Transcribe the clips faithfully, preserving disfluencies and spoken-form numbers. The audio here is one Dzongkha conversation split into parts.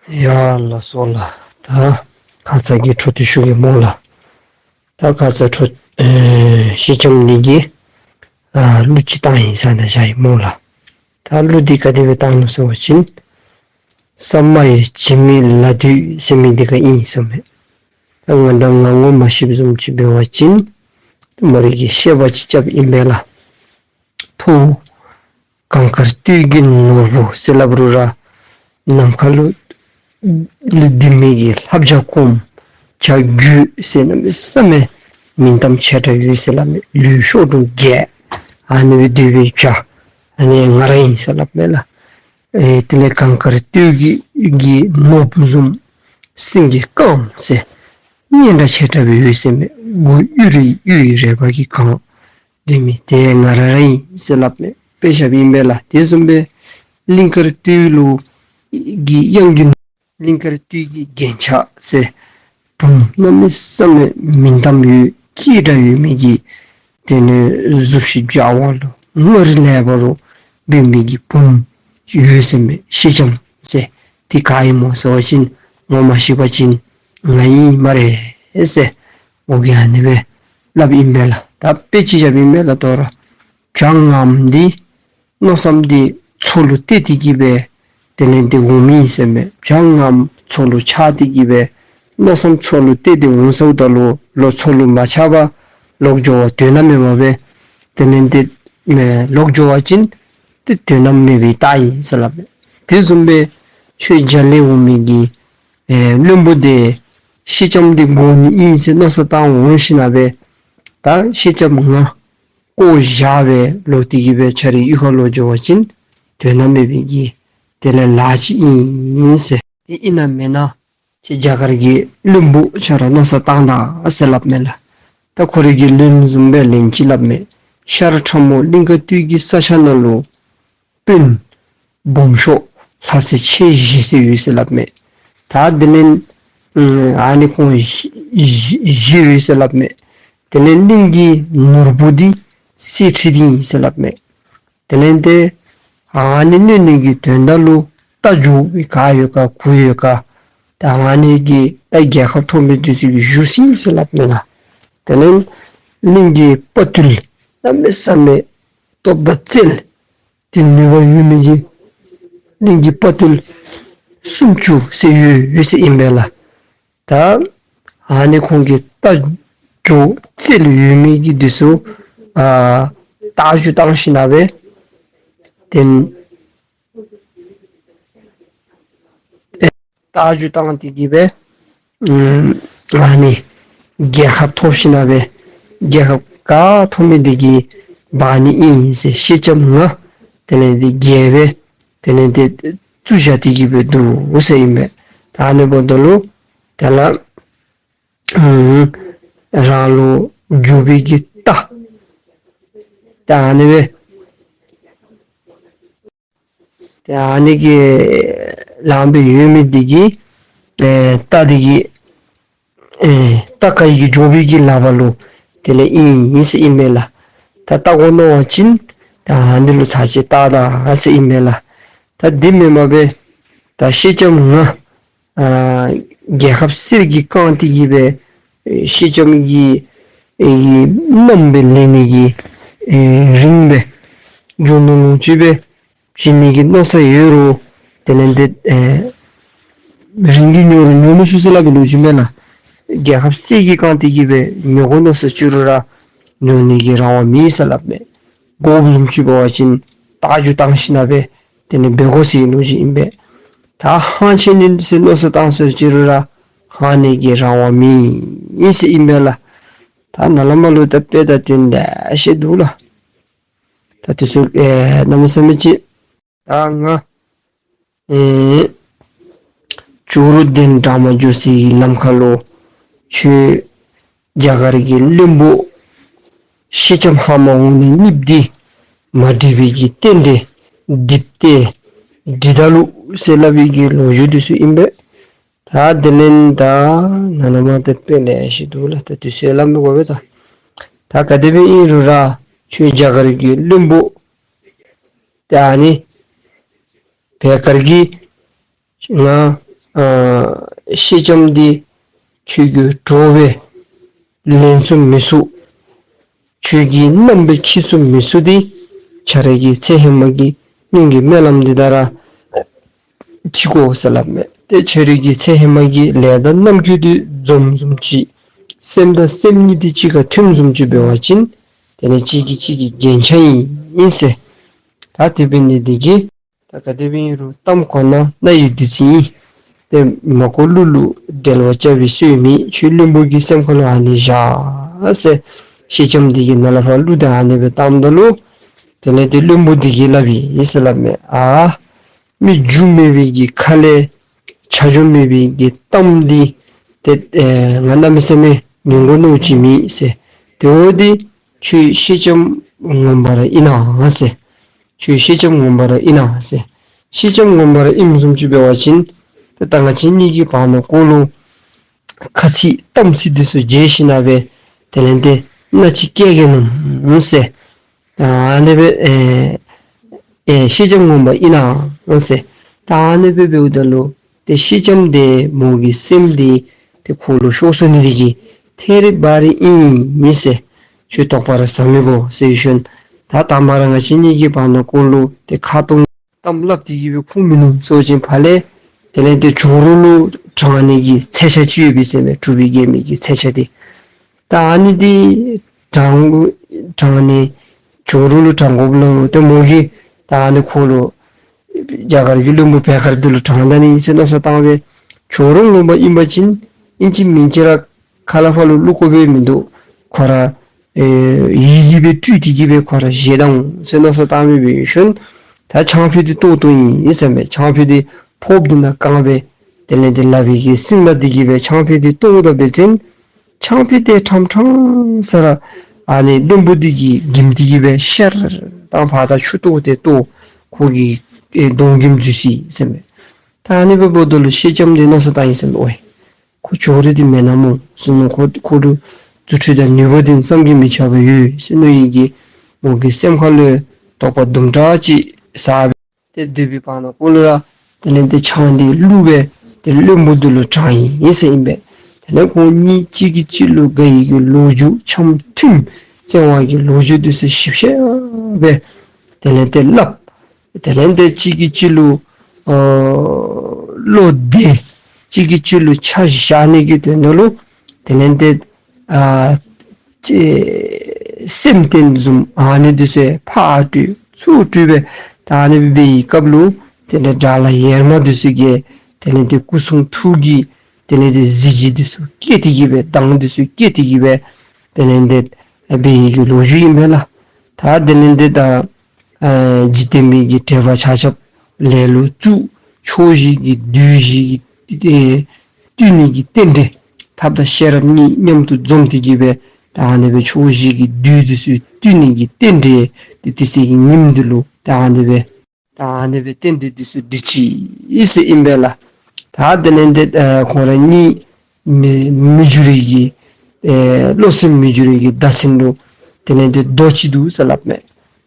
ཡ་ལགས་སོ་ལགས། ད་ཁ་ཙ་གི་འཕྲོ་མཐུད་ཞུ་གེ་སྨོ་ལགས། ད་ཁ་ཙ་འཕྲོ་ཨེ་སེང་ལྕམ་འདི་གིས་ཨ་གླུ་ཅིག་བཏང་ཡི་ཟེར་ན་བཞག་ཡི་སྨོ་ལགས། ད་གླུ་འདི་ག་དེ་སྦེ་བཏང་ནུག་ཟེར་བ་ཅིན་ས་མ་ཡ་བྱེ་མའི་ལ་དུས་ཟེར་མི་འདི་ག་ཨིན་ཟེར་མས། ད་ང་དང་ང་ངོ་མ་ཤེས་པ་བཟུམ་ཅིག་འབད་བ་ཅིན་མོ་རའི་གི་བཤད་པ་ཅིག་རྐྱབ་ཨིན་པས་ལགས། མཐོ་གངས་དཀར་སྟོད་ཀྱི་ནོར་བུ་ཟེར་སླབ་རུང་ར་ནམ་མཁའ་ལུ་ལྡིང་མི་གི་ལྷ་བྱ་སྐོམ་བྱ་རྒོད་ཟེར་གནམ་མེད་ས་མེད་མིང་གཏམ་ཆེ་དྲགས་ཡོད་ཟེར་སླབ་མས། ལུས་གཤོག་སྒྲོ་རྒྱས། ཨ་ནི་སྦེ་སྡོད་པའི་བྱ་ཨ་ནི་ང་ར་ཨིན་ཟེར་སླབ་མས་ལགས། ཨེ་དེ་ལས་གངས་དཀར་སྟོད་ཀྱི་གི་ནོར་བུ་བཟུམ་སེང་གེ་དཀརམོ་ཟེར་སྙན་གྲགས་ཆེ་དྲགས་སྦེ་ཡོད་ཟེར་མས། མགོ་གཡུ་རལ་གཡུ་ཡི་རལ་པ་གིས་གང་། འདི་མི་དེ་ང་ར་ར་ཨིན་ཟེར་སླབ་མས། དཔེ་བཞགཔ་ཨིན་པས་ལགས། དེ་བཟུམ་སྦེ་གླིང་དཀར་སྟོད་ལུ་གི་གཡང་རྒྱུ་གླིང་དཀར་སྟོད་ཀྱི་རྒྱན་ཆ་ཟེར་བུམོ་གནམ་མེད་ས་མེད་མིང་གཏམ་ཡོད་སྐད་གྲགས་ཡོད་མི་གི་དེ་ལས་གཟུགས་གཞི་འཇའ་ཝ་ལུ་མངའ་རིས་ལེགས་པ་ལུ་འབད་མི་གི་བུམོ་ཡོད་ཟེར་མས། སེང་ལྕམ་ཟེར་དེ་ག་ཨིན་སྨོ་ཟེར་བ་ཅིན་ངོ་མ་ཤེས་པ་ཅིན་ང་ཨིན་སྨ་རེ་ཟེར་མོ་གིས་ཨ་ནི་སྦེ་སླབ་ཨིན་པས་ལགས། ད་དཔེ་ཅིག་བཞགཔ་ཨིན་པས་ལགས། དོ་རུང་བྱ་ངནམ་འདི་མནོ་བསམ་འདི་མཚོ་ལུ་གཏད་དེ་གི་སྦེ་དེ་ལས་འདི་འོང་མི་ཨིན་ཟེར་མས། བྱ་ངནམ་མཚོ་ལུ་ཆགས་ཏེ་གི་སྦེ་མནོ་བསམ་མཚོ་ལུ་གཏད་དེ་འོང་ཟེརཝ་ད་ལུ་ལོག་མཚོ་ལུ་མ་ཆགས་པར་ལོག་འགྱོ་བ་དོན་དག་མེད་པར་སྦེ་དེ་ལས་འདི་ལོག་འགྱོ་བ་ཅིན་ཏེ་དོན་དག་མེད་པའི་རྟགས་ཨིན་ཟེར་སླབ་མས། དེ་བཟུམ་སྦེ་ཁྱོད་རྒྱ་ལས་འོང་མི་གི་ཨེ་བློན་པོ་དེ་སེང་ལྕམ་འདི་དགོ་ནི་ཨིན་ཟེར་མནོ་བསམ་བཏང་འོང་ཞིན་ན་སྦེ་ད་སེང་ལྕམ་ང་བཀོ་བཞག་སྦེ་ལོག་སྟེ་གི་སྦེ་ཁྱོད་རའི་གཡུས་ཁར་ལོག་འགྱོ་བ་ཅིན་དོན་དག་མེད་པའི་གི་དེ་ལས་ལཱ་ཅིག་ཨིན་ཟེར། དེ་ཨིན་ན་མེན་ན་ཁྱོད་རྒྱ་གར་གྱི་བློན་པོ་ཁྱོད་ར་མནོ་བསམ་བཏང་ད་ཟེར་སླབ་མས་ལགས། ད་ཁོ་རའི་གི་ལན་བཟུམ་སྦེ་ལན་ཅིག་སླབ་མས། ཤར་ཁྲ་མོ་གླིང་དཀར་སྟོད་ཀྱི་ས་ཆ་ནང་ལུ་དཔོན་སྦོམ་ཤོས་ལྷ་སྲས་མཆེད་བཞི་ཟེར་ཡོད་ཟེར་སླབ་མས། ད་དེ་ལས་ཨ་ནི་ཁོང་བཞི་བཞི་ཡོད་ཟེར་སླབ་མས། དེ་ལས་གླིང་གི་ནོར་བུ་འདི་གསེར་ཁྲི་འདི་ཨིན་ཟེར་སླབ་མས། དེ་ལས་ཏེ་ཨ་ནི་གནོད་ནི་གི་དོན་དག་ལུ་རྟ་རྒྱུག་པའི་ག་ཡོད་ག་གུར་ཡོད་ག་ད་ཨ་ནི་གི་ད་རྒྱལ་ཁ་ཐོབ་མི་འདི་ཚུ་གིས་བཞུགས་ཅི་ཟེར་སླབ་མས་ལགས། དེ་ལས་གླིང་གི་དཔའ་བརྟུལ་གནམ་མེད་ས་མེད་སྟོབས་དང་རྩལ་ཏེ་ནུས་པ་ཡོད་མི་གི་གླིང་གི་དཔའ་བརྟུལ་སུམ་ཅུ་ཟེར་ཡོད་ཡོད་ཟེར་ཨིན་པས་ལགས། ད་ཨ་ནི་ཁོང་གིས་རྟ་རྒྱུག་རྩལ་ཡོད་མི་གི་འདི་ཚུ་ཨ་རྟ་རྒྱུག་བཏང་ཞིན་ན་སྦེ་ཏེ་རྟ་རྒྱུག་བཏང་སྟེ་གི་སྦེ་ཨ་ནི་རྒྱལ་ཁ་ཐོབ་ཞིན་ན་སྦེ་རྒྱལ་ཁ་ག་ཐོབ་མི་འདི་གིས་འབག་ནི་ཨིན་ཟེར། སེང་ལྕམ་ང་དེ་ལས་འདི་རྒྱལ་པོའི་དེ་ལས་འདི་བཙུགས་བཞག་སྟེ་གི་སྦེ་འདུག་ཟེར་ཨིན་པས། ད་ཨ་ནི་འབདཝ་ད་ལུ་དེ་ལས་རང་ལུ་རྒྱུག་པའི་གི་རྟ་ད་ཨ་ནི་སྦེ་ཏེ་ཨ་ནི་གི་ལངམ་སྦེ་ཡོད་མི་འདི་གིས་ཨེ་རྟ་འདི་གིས་ཨེ་རྟ་ག་གིས་འགྱོ་བའི་གི་ལག་པར་ལུ་དེ་ལས་ཨིན་ཨིན་ཟེར་ཨིན་མས་ལགས། ད་རྟ་གོ་མནོ་བ་ཅིན་ད་ཨ་ནི་ལུ་ཚར་ཅིག་བལྟ་ད་ཟེར་ཨིན་མས་ལགས། ད་འདི་མེན་པར་སྦེ་ད་སེང་ལྕམ་ང་ཨ་རྒྱལ་ཁབ་གསེར་གྱིས་བཀང་སྟེ་གི་སྦེ་སེང་ལྕམ་གྱི་ཨེ་གི་མནའམ་སྦེ་ལེན་ནི་གི་ཨེ་རིངམ་སྦེ་རྒྱུ་ནོར་ལོངས་སྤྱོད་སྦེ་བྱིན་ནི་གི་མནོ་བསམ་ཡོད་རུང་དེ་ལས་འདི་ཨེ་རིན་གྱིས་ཉོ་རུང་ཉོ་མི་ཚུགས་ཟེར་སླབ་པའི་ལོ་རྒྱུས་མས་ལགས། རྒྱལ་ཁབ་གསེར་གྱིས་བཀང་སྟེ་གི་སྦེ་ཉོ་དགོ་མནོ་བསམ་ཅིག་རུང་ར་ཉོ་ནི་གི་རང་དབང་མེད་ཟེར་སླབ་མས། དགོཔ་བཟུམ་ཅིག་འབད་བ་ཅིན་རྟ་རྒྱུག་བཏང་ཞིན་ན་སྦེ་དེ་ལས་འབད་དགོ་ཟེར་ལོ་རྒྱུས་ཨིན་པས། ད་ཧང་ཆེ་ནི་ཟེར་མནོ་བསམ་བཏང་སོང་ཅི་རུང་ར་ཧང་ནི་གི་རང་དབང་མེད་ཟེར་ཨིན་པས་ལགས། ད་ནཱ་ལས་མར་ལུ་ད་དཔེ་དང་དོན་ལེ་ཤ་འདུག་ལགས། ད་དེ་ཚུ་ཨེ་གནམ་མེད་ས་མེད་ཅིག་ད་ང་ཨེ་ཇོ་རུ་གདན་འདྲ་མ་འགྱོ་སའི་ལམ་ཁ་ལུ་ཁྱོད་རྒྱ་གར་གྱི་བློན་པོ་སེང་ལྕམ་ཧ་མ་འོང་ནི་གཉིས་འདི་མ་འགྲིག་པའི་གི་རྟེན་འབྲེལ་འགྲིག་སྟེ་འགྲིག་ད་ལུ་ཟེར་སླབ་པའི་གི་ལོ་རྒྱུས་འདི་ཚུ་ཨིན་པས། ད་དེ་ལས་ད་ནཱ་ལས་མར་ད་དཔེ་ལེ་ཤ་འདུག་ལགས། ད་དུས་ཚོད་ལངམ་མི་དགོ་པས། ད་ད་ག་དེ་སྦེ་ཨིན་རུང་ར་ཁྱོད་རྒྱ་གར་གྱི་བློན་པོ་ད་ཨ་ནི་བེ་དཀར་གྱིས་ང་ ཨ་ཤེལ་ལྕམ་འདི་ཁྱོད་ཀྱི་གྲོགས་སྦེ་ལེན་ཚུགས་མི་ཚུགས། ཁྱོད་ཀྱི་མནའམ་སྦེ་འཁྱིད་ཚུགས་མི་ཚུགས་འདི་ཁྱོད་རའི་གི་ཚེ་ཧེ་མ་གི་སྔོན་གྱི་སྨོན་ལམ་འདི་དང་ར་འཁྲིལ་དགོ་ཟེར་སླབ་མས། ཏེ་ཁྱོད་རའི་གི་ཚེ་ཧེ་མ་གི་ལས་དང་རྣམ་འགྱུར་འདི་འཛོམས་འཛོམས་ཅིག། སེམས་དང་སེམས་གཉིས་འདི་གཅིག་ཁར་མཐུན་འཛོམས་ཅིག་འབད་བ་ཅིན་དེ་ལས་གཅིག་གིས་གཅིག་གི་རྒྱན་ཆ་ཨིན་ཟེར། ད་དེ་འབད་ནི་འདི་གིས་ད་ག་དེ་སྦེ་ཨིན་རུང་གཏམ་གོ་ན་རྣ་ཡི་བདུད་རྩི་ཨིན། ཏེ་མ་གོ་གླུ་ལུ་འགྲེལ་བ་རྐྱབ་པའི་སྲོལ་མེད། ཁྱོད་བློན་པོ་གི་སེམས་ཁ་ལུ་ཨ་ནི་བཞག་ཟེར། ཤེལ་ལྕམ་འདི་གིས་ནཱ་ལས་ཕར་གླུ་དེ་ཨ་ནི་སྦེ་བཏངམ་ད་ལུ་དེ་ལས་ཏེ་བློན་པོ་འདི་གིས་སླབ་ཨིན་ཟེར་སླབ་མས། ཨ་མི་རྒྱུས་མེད་པའི་གི་ཁ་ལས་ཆ་འཇོག་མེད་པའི་གི་གཏམ་འདི་ཏེ་ཨེ་ང་གནམ་མེད་ས་མེད་ཉན་དགོ་མནོ་ཅིག་མེད་ཟེར། དེ་འོ་འདི་ཁྱོད་ཤེལ་ལྕམ་ངོ་མ་ར་ཨིན་ན་ཟེར། ཁྱོད་ཤེལ་ལྕམ་ངོ་མ་ར་ཨིན་ན་ཟེར། ཤེལ་ལྕམ་ངོ་མ་ར་ཨིནམ་བཟུམ་ཅིག་འབད་བ་ཅིན་ཏེ་ད་ང་བཅས་གཉིས་ཀྱི་བར་ན་གུ་ལུ་ཁ་ཚིག་གཏམ་ཚིག་འདི་ཚུ་བརྗེ་ཞིནམ་ལས་དེ་ལས་ཏེ་མནའ་ཅིག་བསྐྱལ་གེ་མནོ་ཟེར། ད་ཨ་ནི་སྦེ་ཨེ་ཨེ་ཤེལ་ལྕམ་ངོ་མ་ཨིན་ན་ཟེར། ད་ཨ་ནི་སྦེ་འབདཝ་ད་ལུ་ཏེ་ཤེལ་ལྕམ་འདི་མོ་གི་སེམས་འདི་ཏེ་ཁོ་ལུ་ཤོར་སོ་ནི་འདི་གིས་ཐད་རི་བ་རི་ཨིན་ཟེར། ཁྱོད་དོགས་པ་ར་ཟ་མི་དགོ་ཟེར་ཞིནམ་ད་དང་པ་ར་ང་བཅས་གཉིས་ཀྱི་བར་ན་གུ་ལུ་ཏེ་ཁ་ཏོང་གཏམ་སླབ་སྟེ་གི་སྦེ་ཁུངས་མིན་ནུག་ཟེར་བ་ཅིན་ཕར་ལས་དེ་ལས་ཏེ་ཇོ་རུ་ལུ་དྲང་ནི་གི་ཚེ་ཆ་ཅིག་ཡོད་པས་ཟེར་མས། གྲུབ་པའི་རྒྱལ་མོ་གི་ཚེ་ཆ་འདི། ད་ཨ་ནི་འདི་དྲང་དྲང་ནི་ཇོ་རུ་ལུ་དྲང་དགོཔ་ལུ་ཏེ་མོ་གིས་ད་ཨ་ནི་ཁོ་ལུ་རྒྱ་གར་གྱི་བློན་པོ་བེ་དཀར་འདི་ལུ་དྲང་ད་ནི་ཨིན་ཟེར་མནོ་བསམ་བཏང་སྦེ་ཇོ་རུ་ངོ་མ་ཨིན་པ་ཅིན་ཨིན་ཅི་མིན་ཅི་ར་ཁ་ལས་ཕར་ལུ་གླུ་གོ་བའི་མིན་འདུག། ཁོ་ར་ཨེ་ཡིད་ཀྱིས་སྦེ་སྤྲུལ་ཏེ་གི་སྦེ་ཁོ་ར་བཞེས་ད་འོང་ཟེར་མནོ་བསམ་བཏང་སྦེ་འབད་ཞིནམ་ད་ཆང་ཕུད་འདི་བཏོག་བཏོགཔ་ཨིན་ཟེར་མས། ཆང་ཕུད་འདི་ཕོརཔ་འདི་ནང་བཀང་སྦེ་དེ་ལས་ཏེ་ལག་པའི་གི་སྲིན་ལག་འདི་གིས་སྦེ་ཆང་ཕུད་འདི་བཏོག་ད་འབད་བ་ཅིན་ཆང་ཕུད་འདི་ཕྲང་ཕྲང་ས་ར་ཨ་ནི་བློན་པོ་འདི་གི་གྱིམ་འདི་གིས་སྦེ་ཤར་དང་ཕར་དང་ཆུ་གཏོར་ཏེ་གཏོར་ཁོ་གི་ཨེ་གདོང་གྱིམ་འཛུལ་སོ་ཡི་ཟེར་མས། ད་ཨ་ནི་སྦེ་འབདཝ་ད་ལུ་ཤེལ་ལྕམ་འདི་མནོ་བསམ་བཏང་ཡི་ཟེར་མས། ཨོའི་ཁོ་ཇོ་རུ་འདི་མེན་ན་སྨོ་ཟེར་མནོ། ཁོ་ཁོ་ལུ་རྫུ་འཕྲུལ་དང་ནུས་པ་འདི་བསམ་གྱིས་མི་ཁྱབ་པ་ཡོད་ཟེར་མནོ་ཡི་གི་མོ་གི་སེམས་ཁ་ལུ་དོགས་པ་དུམ་གྲ་ཅིག་ཟ་སྦེ་ཏེ་སྡོད་པའི་བར་ན་གུ་ལུ་ར་དེ་ལས་ཏེ་ཆང་འདི་བླུགས་སྦེ་ཏེ་བློན་པོ་འདི་ལུ་དྲང་ཡི་ཟེར་ཨིན་པས། དེ་ལས་ཁོང་གཉིས་གཅིག་གིས་གཅིག་ལུ་དགའ་བའི་གི་ལོ་རྒྱུས་འཆམ་མཐུན་བརྩེ་བའི་གི་ལོ་རྒྱུས་འདི་ཚུ་ཞིབ་ཞིབ་སྦེ་དེ་ལས་ཏེ་སླབ། དེ་ལས་ཏེ་གཅིག་གིས་གཅིག་ལུ་ཨ་བློ་གཏད། གཅིག་གིས་གཅིག་ལུ་ཆ་བཞག་ནི་གི་དོན་དག་ལུ་དེ་ལས་ཏེ་ཨ་ཅེ་སེམས་རྟེན་བཟུམ་ཨ་ནི་འདི་ཚུ་ཕར་སྤྲོད་ཚུར་སྤྲོད་སྦེ་ད་ཨ་ནི་སྦེ་འབད་བའི་སྐབས་ལུ་དེ་ལས་དགྲ་ལྷ་ཝེར་མ་འདི་ཚུ་གིས་དེ་ལས་ཏེ་སྐུ་གསུང་ཐུགས་ཀྱི་དེ་ལས་ཏེ་གཟི་བརྗིད་འདི་ཚུ་བསྐྱེད་དེ་གི་སྦེ་མདངས་འདི་ཚུ་བསྐྱེད་དེ་གི་སྦེ་དེ་ལས་ཏེ་འབད་བའི་གི་ལོ་རྒྱུས་ཨིན་པས་ལགས། ད་དེ་ལས་ཏེ་ད་ཨ་འཇིག་རྟེན་མི་གི་འབྲེལ་བ་ཆ་ཁྱབ་ལས་ལུ་བཙུགས། ཕྱོགས་བཞི་གི་བདུད་བཞི་གི་ཨེ་བཏུལ་ནི་གི་རྟེན་འབྲེལ་ཐབས་དང་ཤེས་རབ་གཉིས་མཉམ་དུ་འཛོམས་ཏེ་གི་སྦེ་ད་ཨ་ནི་སྦེ་ཕྱོགས་བཞི་གི་བདུད་འདི་ཚུ་བཏུལ་ནི་གི་རྟེན་འབྲེལ་ཏེ་དེ་ཚེ་གི་ཉིནམ་འདི་ལུ་ད་ཨ་ནི་སྦེ་ད་ཨ་ནི་སྦེ་རྟེན་འབྲེལ་འདི་ཚུ་འགྲིག་ཅི་ཟེར་ཨིན་པས་ལགས། ད་དེ་ལས་ཏེ་ཨ་ཁོང་ར་གཉིས་མི་མི་འགྱུར་བའི་གི་ཨེ་བློ་སེམས་མི་འགྱུར་བའི་གི་བརྡ་མཚོན་ལུ་དེ་ལས་ཏེ་རྡོ་ཅིག་འདུག་ཟེར་སླབ་མས།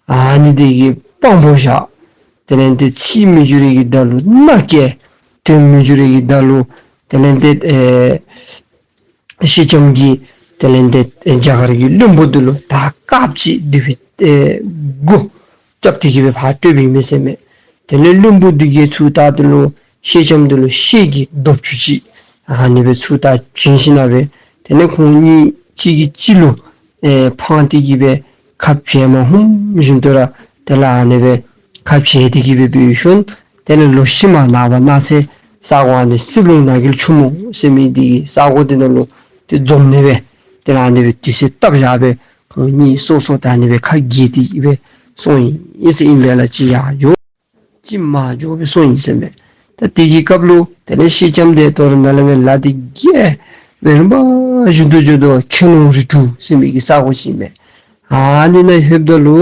ཨ་ནི་འདི་གིས་དཔང་པོ་བཞག། དེ་ལས་ཏེ་ཚིག་མི་འགྱུར་བའི་གི་བརྡ་ལུ་མནའ་བསྐྱལ། དོན་མི་འགྱུར་བའི་གི་བརྡ་ལུ་དེ་ལས་ཏེ་ཨེ་ཤེལ་ལྕམ་གྱིས་དེ་ལས་ཏེ་ཨེ་རྒྱ་གར་གྱི་བློན་པོ་འདི་ལུ་ད་དཀརཔོ་ཅིག་འདི་སྦེ་ཨེ་མགུ་རྐྱབ་སྟེ་གི་སྦེ་ཕར་སྤྲོད་པའི་མས་ཟེར་མས། དེ་ལས་བློན་པོ་འདི་གིས་ཚུར་ད་འདི་ལུ་ཤེལ་ལྕམ་འདི་ལུ་ཤེལ་གྱི་རྡོ་ཅུ་ཅིག་ཨ་ནི་སྦེ་ཚུར་ད་བྱིན་ཞིནམ་ལས་དེ་ལས་ཁོང་གཉིས་གཅིག་གིས་གཅིག་ལུ་ཨེ་འཕང་སྟེ་གི་སྦེ་ཁ་འབྱལ་མ་ཧུམ་བཞིན་དུ་ར་དེ་ལས་ཨ་ནི་སྦེ་ཁ་འབྱལ་ཏེ་གི་སྦེ་འབད་ཞིནམ་དེ་ལས་ལོག་ཤུལ་མ་ནངས་པ་གནངས་ཚེ་ས་གོ་ཨ་ནི་སྲིབ་ལུང་ནང་གི་ཆུ་མོ་ཟེར་མི་འདི་གི་ས་གོ་འདི་ནང་ལུ་ཏེ་འཛོམས་ནི་སྦེ་དེ་ལས་ཨ་ནི་སྦེ་དུས་ཚོད་བཏབ་བཞག་སྦེ་ཁོང་གཉིས་སོ་སོ་ད་ཨ་ནི་སྦེ་ཁ་འབྱལ་ཏེ་གི་སྦེ་སོང་ཡི་ཟེར་ཨིན་པས་ལགས། ཅིག་ཡར་འགྱོ་ཅིག་མར་འགྱོ་སྦེ་སོང་ཡི་ཟེར་མས། ད་དེ་གི་སྐབས་ལུ་དེ་ལས་ཤེལ་ལྕམ་འདི་ད་རུང་ནཱ་ལས་མར་ལ་འདི་བརྒལ་སྦེ་རིམ་པ་བཞིན་དུ་འགྱོ་དོ། ཁྱེད་ལུང་རི་གྲུ་ཟེར་མི་གི་ས་གོ་ཅིག་མས། ཨ་ནི་ནང་ལྷོདཔ་ད་ལུ་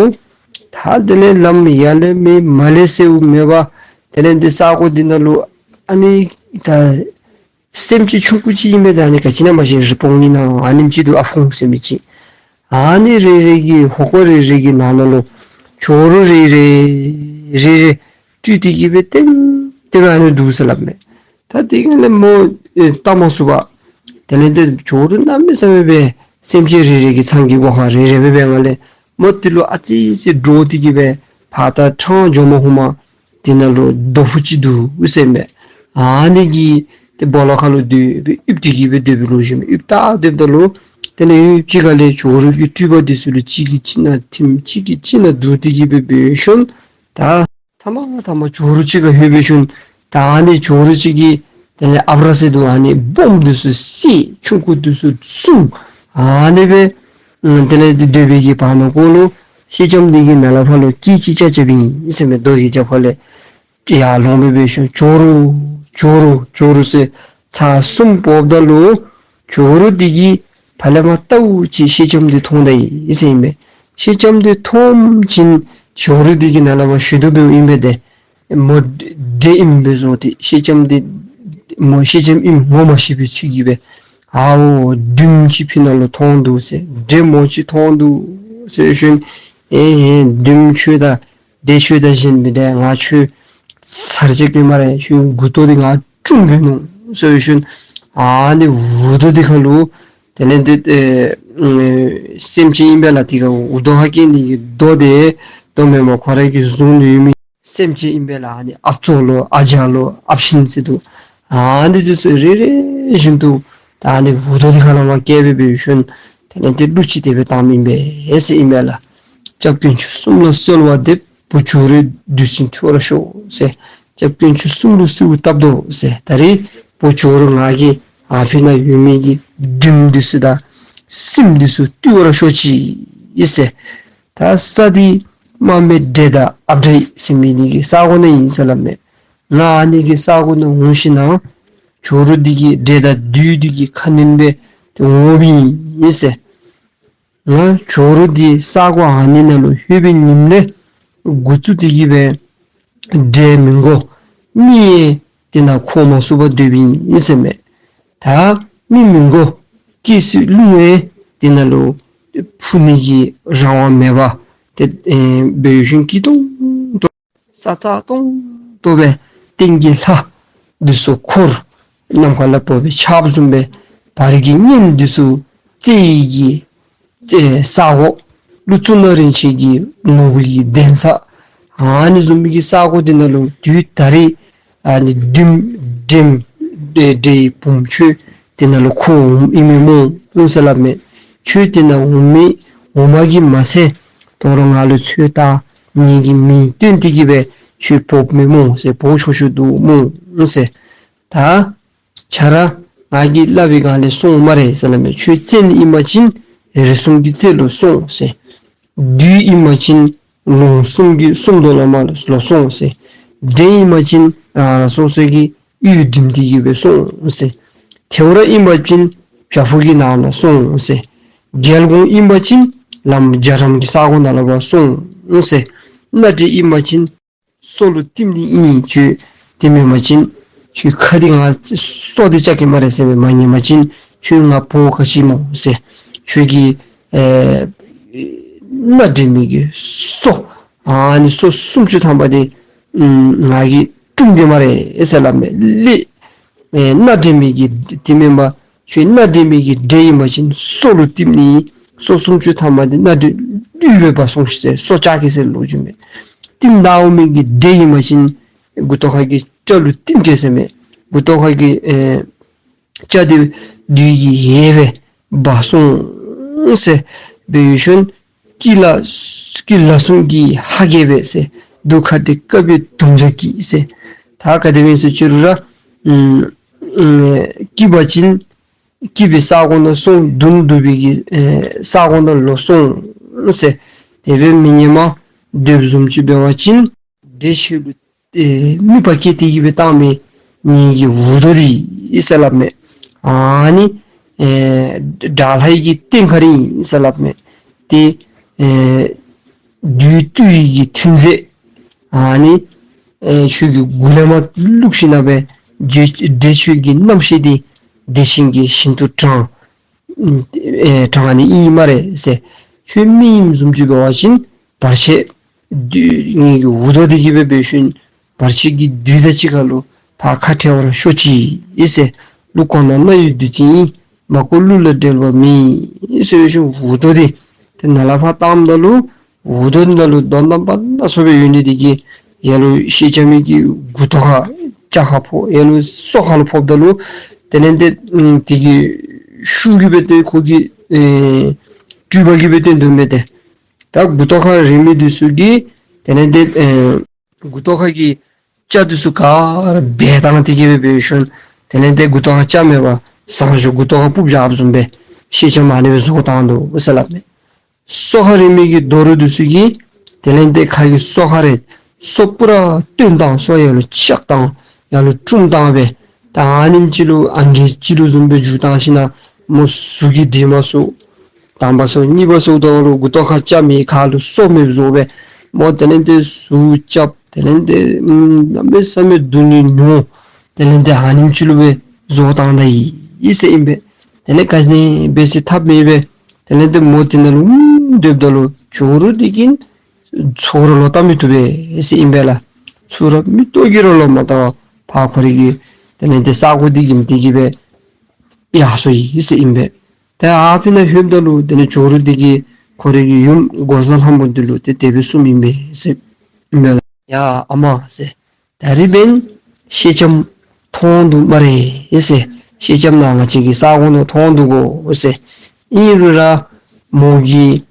ད་དེ་ལས་ལམ་ཡར་ལས་མེད་མར་ལས་སེལཝ་མེད་པར་དེ་ལས་འདི་ས་གོ་འདི་ནང་ལུ་ཨ་ནི་ད་སེམས་ཅན་ཆུང་ཀུ་ཅིག་ཨིན་མས། ད་ཨ་ནི་ག་ཅི་ཨིན་ན་མ་ཤེས། རི་བོང་ཨིན་ན་ཨ་ནེམ་ཅིག་འདུག། ཨ་ཕོང་ཟེར་མི་ཅིག། ཨ་ནི་རེ་རེ་གི་ཧོ་ཀ་རེ་རེ་གི་ནང་ན་ལུ་ཇོ་རུ་རེ་རེ་རེ་རེ་སྤྲུལ་ཏེ་གི་སྦེ་ལྟེམ་ལྟེམ་ཨ་ནི་འདུག་ཟེར་སླབ་མས། ད་དེ་གི་ལས་མོ་ཨེ་བལྟ་མ་ཚུགས་པར་དེ་ལས་དེ་ཇོ་རུ་གནམ་མེད་ས་མེད་སྦེ་སེམས་ཅན་རེ་རེ་གི་ཚང་གི་སྒོ་ཁར་རེ་རེ་སྦེ་འབད་བའི་སྒང་ལས་མོ་དེ་ལུ་ཨ་ཙི་ཅིག་འདྲོག་སྟེ་གི་སྦེ་ཕར་ད་འཕྲང་མགྱོགས་མ་ཧུ་མ་དེ་ནང་ལུ་རྡོ་ཕུག་ཅིག་འདུག་ཟེར་མས། ཨ་ནི་གི་དེ་སྦོ་ལོགས་ཁ་ལུ་སྡོད་སྦེ་ཡིབ་སྟེ་གི་སྦེ་སྡོདཔ་ལོ་ཞུ་མས། ཡིབ་ད་སྡོདཔ་ད་ལུ་དེ་ལས་ཡུན་ཅིག་ཁ་ལས་ཇོ་རུ་གི་སྤྲུལ་པ་དེ་ཚུ་ལུ་གཅིག་གིས་གཅིག་ནང་ཐིམ་གཅིག་གིས་གཅིག་ནང་འདུག་སྟེ་གི་སྦེ་འབད་ཞིནམ་ད་མཐའ་མ་མཐའ་མ་ཇོ་རུ་ཅིག་ཁར་ལྷོད་སྦེ་ཞིནམ་ད་ཨ་ནི་ཇོ་རུ་ཅིག་གིས་དེ་ལས་ཨ་བྲ་ཟེར་འདུག། ཨ་ནི་སྦོམ་དེ་ཚུ་བསད། ཆུང་ཀུ་དེ་ཚུ་བསྲུང་། ཨ་ནི་སྦེ་ཨ་དེ་ལས་དེ་སྡོད་པའི་གི་བར་ན་ཁོ་ལུ་ཤེལ་ལྕམ་དེ་གིས་ནཱ་ལས་ཕར་ལུ་སྐད་ཅིག་རྐྱབ་རྐྱབ་ཨིན་ཟེར་མས། རྡོ་གི་རྒྱབ་ཁ་ལས་ཡར་ལོང་སྦེ་འབད་ཞིནམ་ཇོ་རུ་ཇོ་རུ་ཇོ་རུ་ཟེར་ཚར་གསུམ་འབོཝ་ད་ལུ་ཇོ་རུ་དེ་གིས་ཕར་ལས་མར་ལྟཝ་ཅིག་ཤེལ་ལྕམ་དེ་མཐོང་ད་ཡི་ཟེར་ཨིན་པས། ཤེལ་ལྕམ་དེ་མཐོངམ་ཅིག་ཇོ་རུ་དེ་གིས་ནཱ་ལས་མར་ཞུ་དོ་འབདཝ་ཨིན་པས། ཏེ་མོ་འདྲེ་ཨིནམ་སྦེ་བཟོ་སྟེ་ཤེལ་ལྕམ་དེ་མོ་ཤེལ་ལྕམ་ཨིནམ་ངོ་མ་ཤེས་པའི་ཚུལ་གྱིས་སྦེ་ཨའོ་བདུདམོ་ཅིག་ཕི་ནང་ལུ་མཐོང་འདུག་ཟེར། འདྲེ་མོ་ཅིག་མཐོང་འདུག་ཟེར་ཞིནམ་ཨེ་ཧེ་བདུདམོ་ཁྱོད་དང་འདྲེ་ཁྱོད་དང་གཞན་མི་འདྲ། ང་ཁྱོད་ཚར་བཅད་གེ་སྨ་རེ། ཁྱོད་མགུ་ཏོ་འདི་ང་བཀྲུམ་གེ་མནོ་ཟེར་ཞིནམ་ཨ་ནི་འུར་རྡོ་འདི་ཁ་ལུ་དེ་ལས་འདི་ཨེ་སེམས་ཅན་ཨིན་པས་ལགས། དེ་ཁར་འུར་རྡོ་ཧ་གེ་ནི་གི་རྡོ་དེ་རྡོ་མེན་པར་ཁོ་རའི་གི་གཟུངས་ལུ་ཡོད་མི་སེམས་ཅན་ཨིན་པས་ལགས། ཨ་ནི་ཨ་ཙོ་ལོ་ཨ་ཇ་ལོ་ཨ་ཕྱིན་ཟེར་འདུག། ཨ་ནི་དེ་ཚུ་རེ་རེ་བཞིན་དུ་ད་ཨ་ནི་འུར་རྡོ་འདི་ཁ་ལས་མར་བཀལ་སྦེ་འབད་ཞིནམ་དེ་ལས་འདི་གླུ་ཅིག་དེ་སྦེ་བཏངམ་ཨིན་པས་ཟེར་ཨིན་པས་ལགས། སྐྱབས་དཀོན་མཆོག་གསུམ་ལ་གསོལ་བ་འདེབས། བུ་ཇོ་རུའི་བདུད་སྲིན་ཐུལ་བར་ཤོག་ཟེར། སྐྱབས་དཀོན་མཆོག་གསུམ་ལུ་གསོལཝ་བཏབ་དོ་ཟེར། ད་རིས་བུ་ཇོ་རུ་ང་གིས་ཨ་ཕི་ནང་ཡོད་མི་གི་བདུདམོ་འདི་ཚུ་དང་སྲིནམོ་འདི་ཚུ་བཏུལ་བར་ཤོག་ཅིག་ཟེར། ད་ས་འདི་དམག་མི་འདྲེ་དང་ཨ་བྲ་ཟེར་མི་འདི་གི་ས་གོ་ནང་ཨིན་ཟེར་སླབ་མས། ང་ཨ་ནི་གི་ས་གོ་ནང་འོང་ཞིན་ན་ཇོ་རུ་འདི་གིས་འདྲེ་དང་བདུད་འདི་གི་ཁ་གནོན་སྦེ་འོང་འོངམ་ཨིན་ཟེར། ང་ཇོ་རུ་འདི་ས་གོ་ཨ་ནི་ནང་ལུ་ལྷོད་པའི་ཉིནམ་ལས་འགོ་བཙུགས་ཏེ་གི་སྦེ་འདྲེ་མི་དགོ་མི་ཡང་དེ་ནང་འཁོར་མ་ཚུགས་པར་སྡོདཔ་ཨིན་ཟེར་མས། ད་མི་མི་དགོ་སྐྱེ་སྲིད་ཀླུ་ཡང་དེ་ནང་ལུ་འཕུར་ནི་གི་རང་དབང་མེད་པར་ཏེ་ཨེ་འབད་ཞིནམ་སྐྱིད་ཏོང་ཏོ་ས་ཚ་ཏོང་ཏོ་སྦེ་སྟེང་གི་ལྷ་འདི་ཚུ་འཁོར། ནམ་མཁའ་ལ་བབས་པའི་ཆརཔ་བཟུམ་སྦེ་བར་གྱི་གཉན་འདི་ཚུ་རྩེ་ཡི་གི་རྩེ་ས་འོག། ཀླུ་གཙུག་ན་རིན་ཆེན་གྱི་ནོར་བུ་ཡི་གདན་ས། ཨ་ནི་བཟུམ་གྱི་ས་གོ་འདི་ནང་ལུ་དུས་ད་རིས་ཨ་ནི་བདུདམོ་འདྲེ་འདྲེ་འདྲེ་ཡི་བུམོ་ཁྱོད་འདི་ནང་ལུ་འཁོར་འོངམ་ཨིན་མས་སྨོ་ཟེར་སླབ་མས། ཁྱོད་འདི་ནང་འོང་མི་འོང་མ་གིས་མ་ཚད་དོ་རུང་ང་ལུ་ཚོད་ལྟ་ངེ་གི་མིང་བཏོན་ཏེ་གི་སྦེ་ཁྱོད་འབོཝ་མས་སྨོ་ཟེར། འབོ་ཆོག་ཆོག་འདུག་སྨོ་ཟེར། ད་ཁྱོད་ར་ང་གིས་སླབ་པའི་སྒང་ལས་སོང་སྨ་རེ་ཟེར་སླབ་མས། ཁྱོད་བཙན་ཨིན་པ་ཅིན་རི་གསུམ་གྱི་རྩེ་ལུ་སོང་ཟེར། བདུད་ཨིན་པ་ཅིན་ལུང་གསུམ་གྱི་སུམ་མདོ་ལུ་མར་ལུ་སོང་ཟེར། འདྲེ་ཨིན་པ་ཅིན་རང་རང་སོ་སོའི་གི་གཡུས་འགྲིམ་སྟེ་གི་སྦེ་སོང་ཟེར། ཐེའུ་རང་ཨིན་པ་ཅིན་བྱག་ཕུག་གི་ནང་ན་སོང་ཟེར། རྒྱལ་འགོང་ཨིན་པ་ཅིན་ལམ་རྒྱ་གྲམ་གྱི་ས་གོ་ནང་ལུ་སྦེ་སོང་ཟེར། གནག་འདྲེ་ཨིན་པ་ཅིན་སོ་ལུ་བསྟིམ་ནི་ཨིན། ཁྱོད་དེ་མེན་པ་ཅིན་ཁྱོད་ཁ་འདི་ང་སོ་འདི་བཅག་གེ་སྨ་རེ་ཟེར་སྦེ་མ་ཉན་པ་ཅིན་ཁྱོད་ང་འབོ་ག་ཅི་སྨོ་ཟེར། ཁྱོད་ཀྱི་ཨེ་གནག་འདྲེ་མི་གི་སོ་ཨ་ནི་སོ་སུམ་ཅུ་ཐམ་པ་འདི་ང་གིས་བཀྲུམ་གེ་སྨ་རེ་ཟེར་སླབ་མས། ལས་ཨེ་གནག་འདྲེ་མི་གི་དེ་མེན་པ་ཁྱོད་གནག་འདྲེ་མི་གི་འདྲེ་ཨིན་པ་ཅིན་སོ་ལུ་བསྟིམ་ནི་ཨིན། སོ་སུམ་ཅུ་ཐམ་པ་འདི་གནག་འདྲེ་བཏུལ་སྦེ་འབག་སོང་ཟེར། སོ་བཅག་གེ་ཟེར་ལོ་རྒྱུས་མས། བསྟིམ་ད་འོང་མི་གི་འདྲེ་ཨིན་པ་ཅིན་མགུ་ཏོ་ཁ་གི་སྐྲ་ལུ་བསྟིམ་གེ་ཟེར་མས། མགུ་ཏོ་ཁ་གི་ཨེ་སྐྲ་འདི་བདུད་ཀྱི་ཡལ་སྦེ་འབག་སོང་ཟེར། འབད་ཞིནམ་སྐྱིད་ལ་སྐྱིད་ལ་གསུམ་གྱིས་ཧ་གོ་བས་ཟེར། སྡུག་ཁ་འདི་དཀར་པོའི་དུང་ཆ་གིས་ཟེར། ད་ག་དེ་སྦེ་ཟེར་ཅི་རུང་ར་ཨམ་ཨམ་སྐྱིད་པ་ཅིན་སྐྱིད་པའི་ས་གོ་ནང་སོང་། སྡུག་སྡུག་པའི་གི་ཨེ་ས་གོ་ནང་ལོག་སོང་ཟེར། དེ་སྦེ་མི་ཉན་པར་སྡོདཔ་བཟུམ་ཅིག་འབད་བ་ཅིན་འདྲེ་ཁྱོད་ལུ་ཨེ་མིད་པ་བསྐྱེད་དེ་གི་སྦེ་བཏང་མི་ངེ་གི་འུར་རྡོ་འདི་ཨིན་ཟེར་སླབ་མས། ཨ་ནི་ཨེ་དགྲ་ལྷ་ཡི་གི་རྟེན་ཁ་རི་ཨིན་ཟེར་སླབ་མས། ཏེ་ཨེ་བདུད་བཏུལ་ནི་གི་ཐུན་རྫས་ཨ་ནི་ཨེ་ཁྱོད་ཀྱི་མགུ་ལས་མར་བླུགས་ཞིན་ན་སྦེ་འདྲེ་འདྲེ་ཁྱོད་ཀྱི་རྣམ་ཤེས་འདི་བདེ་ཆེན་གྱི་ཞིང་དུ་དྲངས། ཨེ་དྲངས་ནི་ཨིན་སྨ་རེ་ཟེར། ཁྱོད་མི་ཨིནམ་བཟུམ་ཅིག་འབད་བ་ཅིན་བར་ཆད་བདུད་ངེ་གི་འུར་རྡོ་འདི་གིས་སྦེ་འབད་ཞིནམ་བར་ཆད་ཀྱི་བདུད་དང་གཅིག་ཁར་ལུ་ ཕར་ཁ་བྲལ་བར་ཤོག་ཅིག་ཟེར། ཀླུ་གོང་ན་སྣ་ཡི་བདུད་རྩི་ཡིན། མ་གོ་གླུ་ལ་འགྲེལ་བ་མེད་ཟེར་ཞིནམ་འུར་རྡོ་འདི་ཏེ་ནཱ་ལས་ཕར་བཏངམ་ད་ལུ་འུར་རྡོ་འདི་ནང་ལུ་དོན་དམ་པ་སྣ་ཚོགས་སྦེ་ཡོད་ནི་འདི་གིས་ཡར་ལུ་ཤེས་ལྕམ་གྱི་མགུ་ཏོ་ཁར་སྐྱ་ཁར་ཕོག། ཡར་ལུ་སོ་ཁར་ལུ་ཕོགཔ་ད་ལུ་དེ་ལས་ཏེ་ཨམ་དེ་གི་ཤུགས་ཀྱིས་སྦེ་ཏེ་ཁོ་གི་ཨེ་སྤྲུལ་པ་གིས་སྦེ་ཏེ་འདུག་མས་ཏེ། ད་མགུ་ཏོ་ཁར་རེག་མི་འདི་ཚུ་གིས་དེ་ལས་ཏེ་ཨེ་མགུ་ཏོ་ཁ་གི་སྐྱ་འདི་ཚུ་ག་ར་འབལ་བཏང་སྟེ་གི་སྦེ་འབད་ཞིནམ་དེ་ལས་ཏེ་མགུ་ཏོ་ཁར་སྐྱ་མེད་པར་ཟངས་གཞོང་མགུ་ཏོ་ཁར་སྤུབས་བཞགཔ་བཟུམ་སྦེ་ཤེས་ལྕམ་ཨ་ནི་སྦེ་བཟོ་བཏང་དོ་ཟེར་སླབ་མས། སོ་ཁར་རེག་མི་གི་རྡོ་རུག་འདི་ཚུ་གིས་དེ་ལས་ཏེ་ཁ་གི་སོ་ཁར་རེག་སོ་པུ་ར་བཏོན་བཏང་། སོ་ཡར་ལུ་བཅག་བཏང་། ཡར་ལུ་བཀྲུམ་བཏང་སྦེ། ད་ཨ་ནེམ་ཅིག་ལུ་ཨང་རྒས་ཅིག་ལུ་བཟུམ་སྦེ་འགྱུར་བཏང་ཞིནམ་མོ་ཟུག་གིས་འདྲེས་མ་ཚུགས། དང་པ་ཚུགས། གཉིས་པ་ཚུགསཔ་ད་ལུ་མགུ་ཏོ་ཁར་སྐྱ་མེད། ཁ་ལུ་སོ་མེདཔ་བཟོ་སྦེ་མོ་དེ་ལས་ཏེ་ཟུག་རྐྱབ། དེ་ལས་ཏེ་ཨམ་གནམ་མེད་ས་མེད་སྡུག་བསྔལ་མྱོང་། དེ་ལས་ཏེ་ཨ་ནེམ་ཅིག་ལུ་སྦེ་བཟོ་བཏང་ད་ཡི་ཟེར་ཨིན་པས། དེ་ལས་ག་ནི་འབད་ཟེར་ཐབས་མེད་པས། དེ་ལས་ཏེ་མོ་དེ་ནང་ལུ་ཨུམ་སྡོདཔ་ད་ལུ་ཇོ་རུ་འདི་གིས་ཚུར་ལོག་བལྟ་མི་བཏུབ་པས་ཟེར་ཨིན་པས་ལགས། ཚུར་མིག་ཏོ་གིས་ར་ལོག་མ་བལྟ་བར་ཕར་ཁོ་རའི་གི་དེ་ལས་ཏེ་ས་གོ་འདི་གི་མཐའ་འདི་གི་སྦེ་ཡར་སོང་ཡི་ཟེར་ཨིན་པས། ཏེ་ཨ་ཕི་ནང་ལྷོདཔ་ད་ལུ་དེ་ལས་ཇོ་རུ་འདི་གིས་ཁོ་རའི་གི་ཡུམ་འགོག་བཟའ་ལྷ་མོ་འདི་ལུ་ཏེ་དེ་སྦེ་གསུངམ་ཨིན་པས་ཟེར་ཨིན་པས་ལགས། ཡ་ཨ་མ་ཟེར། ད་རིས་འབདན་ཤེས་ལྕམ་མཐོང་འདུག་སྨ་རེ་ཟེར། ཤེས་ལྕམ་ནཱ་ང་བཅས་ཀྱི་ས་གོ་ནང་མཐོང་འདུག་གོ་ཟེར། ཨིན་རུང་ར་མོ་གི་